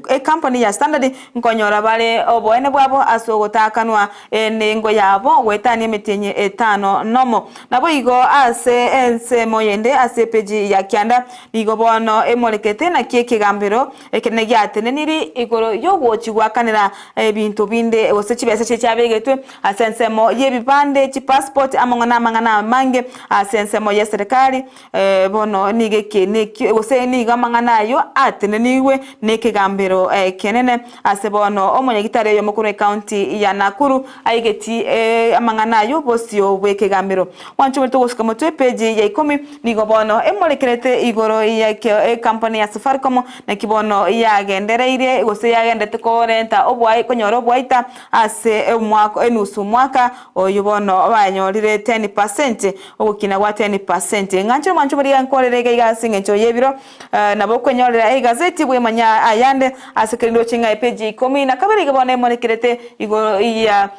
C: ecompany ya Standard nkonyora bare oboene bwabo ase ogotakanwa Enengo yabo goetania emetienyi etano nomo. Naboigo ase ensemo yende ase epeji ya kianda nigo bono emorekete naki ekegambero ekenene giateneniri igoro y'ogochi goakanera ebinto binde gose chibesa chiria chiabegetwe ase ensemo y'ebibanda. chibande, chipassport amang'o na amang'ana amange ase ensemo y'eserekari Bono nigo eke nekio, gose nigo amang'ana ayio atenenigwe nekegambero ekenene. Ase bono omonyagitari oyomo korwa ecounty ya Nakuru aigeti amang'ana ayio bosio bw'ekegambero. Mwanche oborito gosuka motwe epeji ya ikomi nigo bono emorekerete igoro ya ecompany ya Safaricom naki bono yagendereirie gose yagendete korenta oboai konyora oboaita ase omwaka enusu omwaka oyo bono banyorire 10%. Ogokina gwa 10%. Ng'anche omwancho boria nkorere iga iga ase engencho y'ebiro, nabo okwenyorera egazeti bwemanya ayande ase keri ndoche ng'a epeji ya ikomi na kabere iga bono emorekerete igoro ya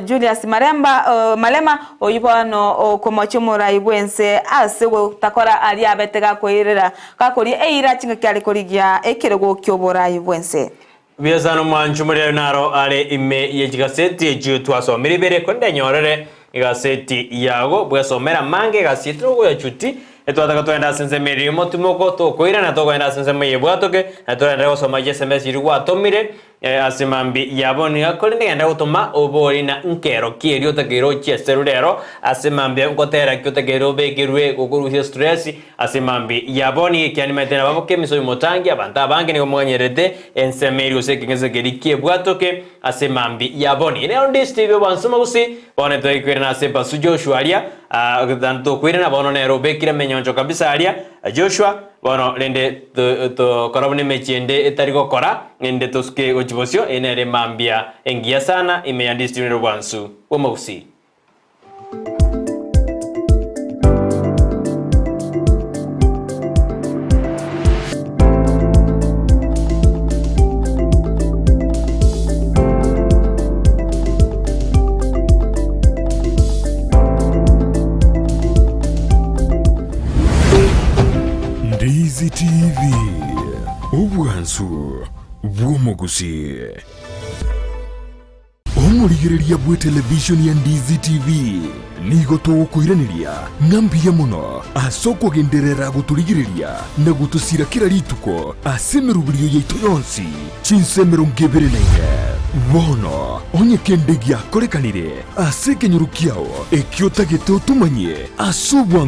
C: Julius Maremba Malema oyio bono okomochia omorai bw'ense ase ogotakora aria abete gakoirera gakoria eira chingaki are korigia ekerogo ki'oborai bw'ense.
B: Buya sana omwancho moria naro are ime ye chigaseti echio twasomire ibere, korende enyorere egaseti yago bwesomera amange egasi togoyachuti etwataka togende ase ensemo eria y'omotimoko tokoirana tokogenda ase ensemo y'ebwatoke na togenderere gosoma chiesms chiria gwatomire ase mambia yabo niga korende genda gotoma obori na nkero ki eria otakeire ochieserwe rero ase mambia ngotera ki otakeire obekerwe gokorusia stress Ase mambia yabo nigo ekianimaete nababoke emiso y'omotangi, abanto abange nigo moganyererete ensemo eria gose ekeng'ese keria ki'ebwatoke ase mambia yabo. Nigo nero ndisi TV obwansu mogusi, bono toikoirana ase ebasu Joshua aria, tokoirana bono nere obekire emenyoncho kabisa aria, Joshua, bono rende tokora buna emechie ende etari gokora, rende tosuke gochia bosio, eye nere mambia engiya sana ime ya Ndisi TV nere obwansu bw'omogusii.
A: Ndizi TV, obwansu bw'omogusii. Omorigereria bw'etelevishoni ya Ndizi TV nigo togokoiraneria ng'a mbuya mono ase okogenderera gotorigereria na gotosira kera rituko ase emeroberio yaito yonsi chinsa 24. Bono onye kende giakorekanire ase ekenyoro kiao ekio otagete otomanye ase obwango.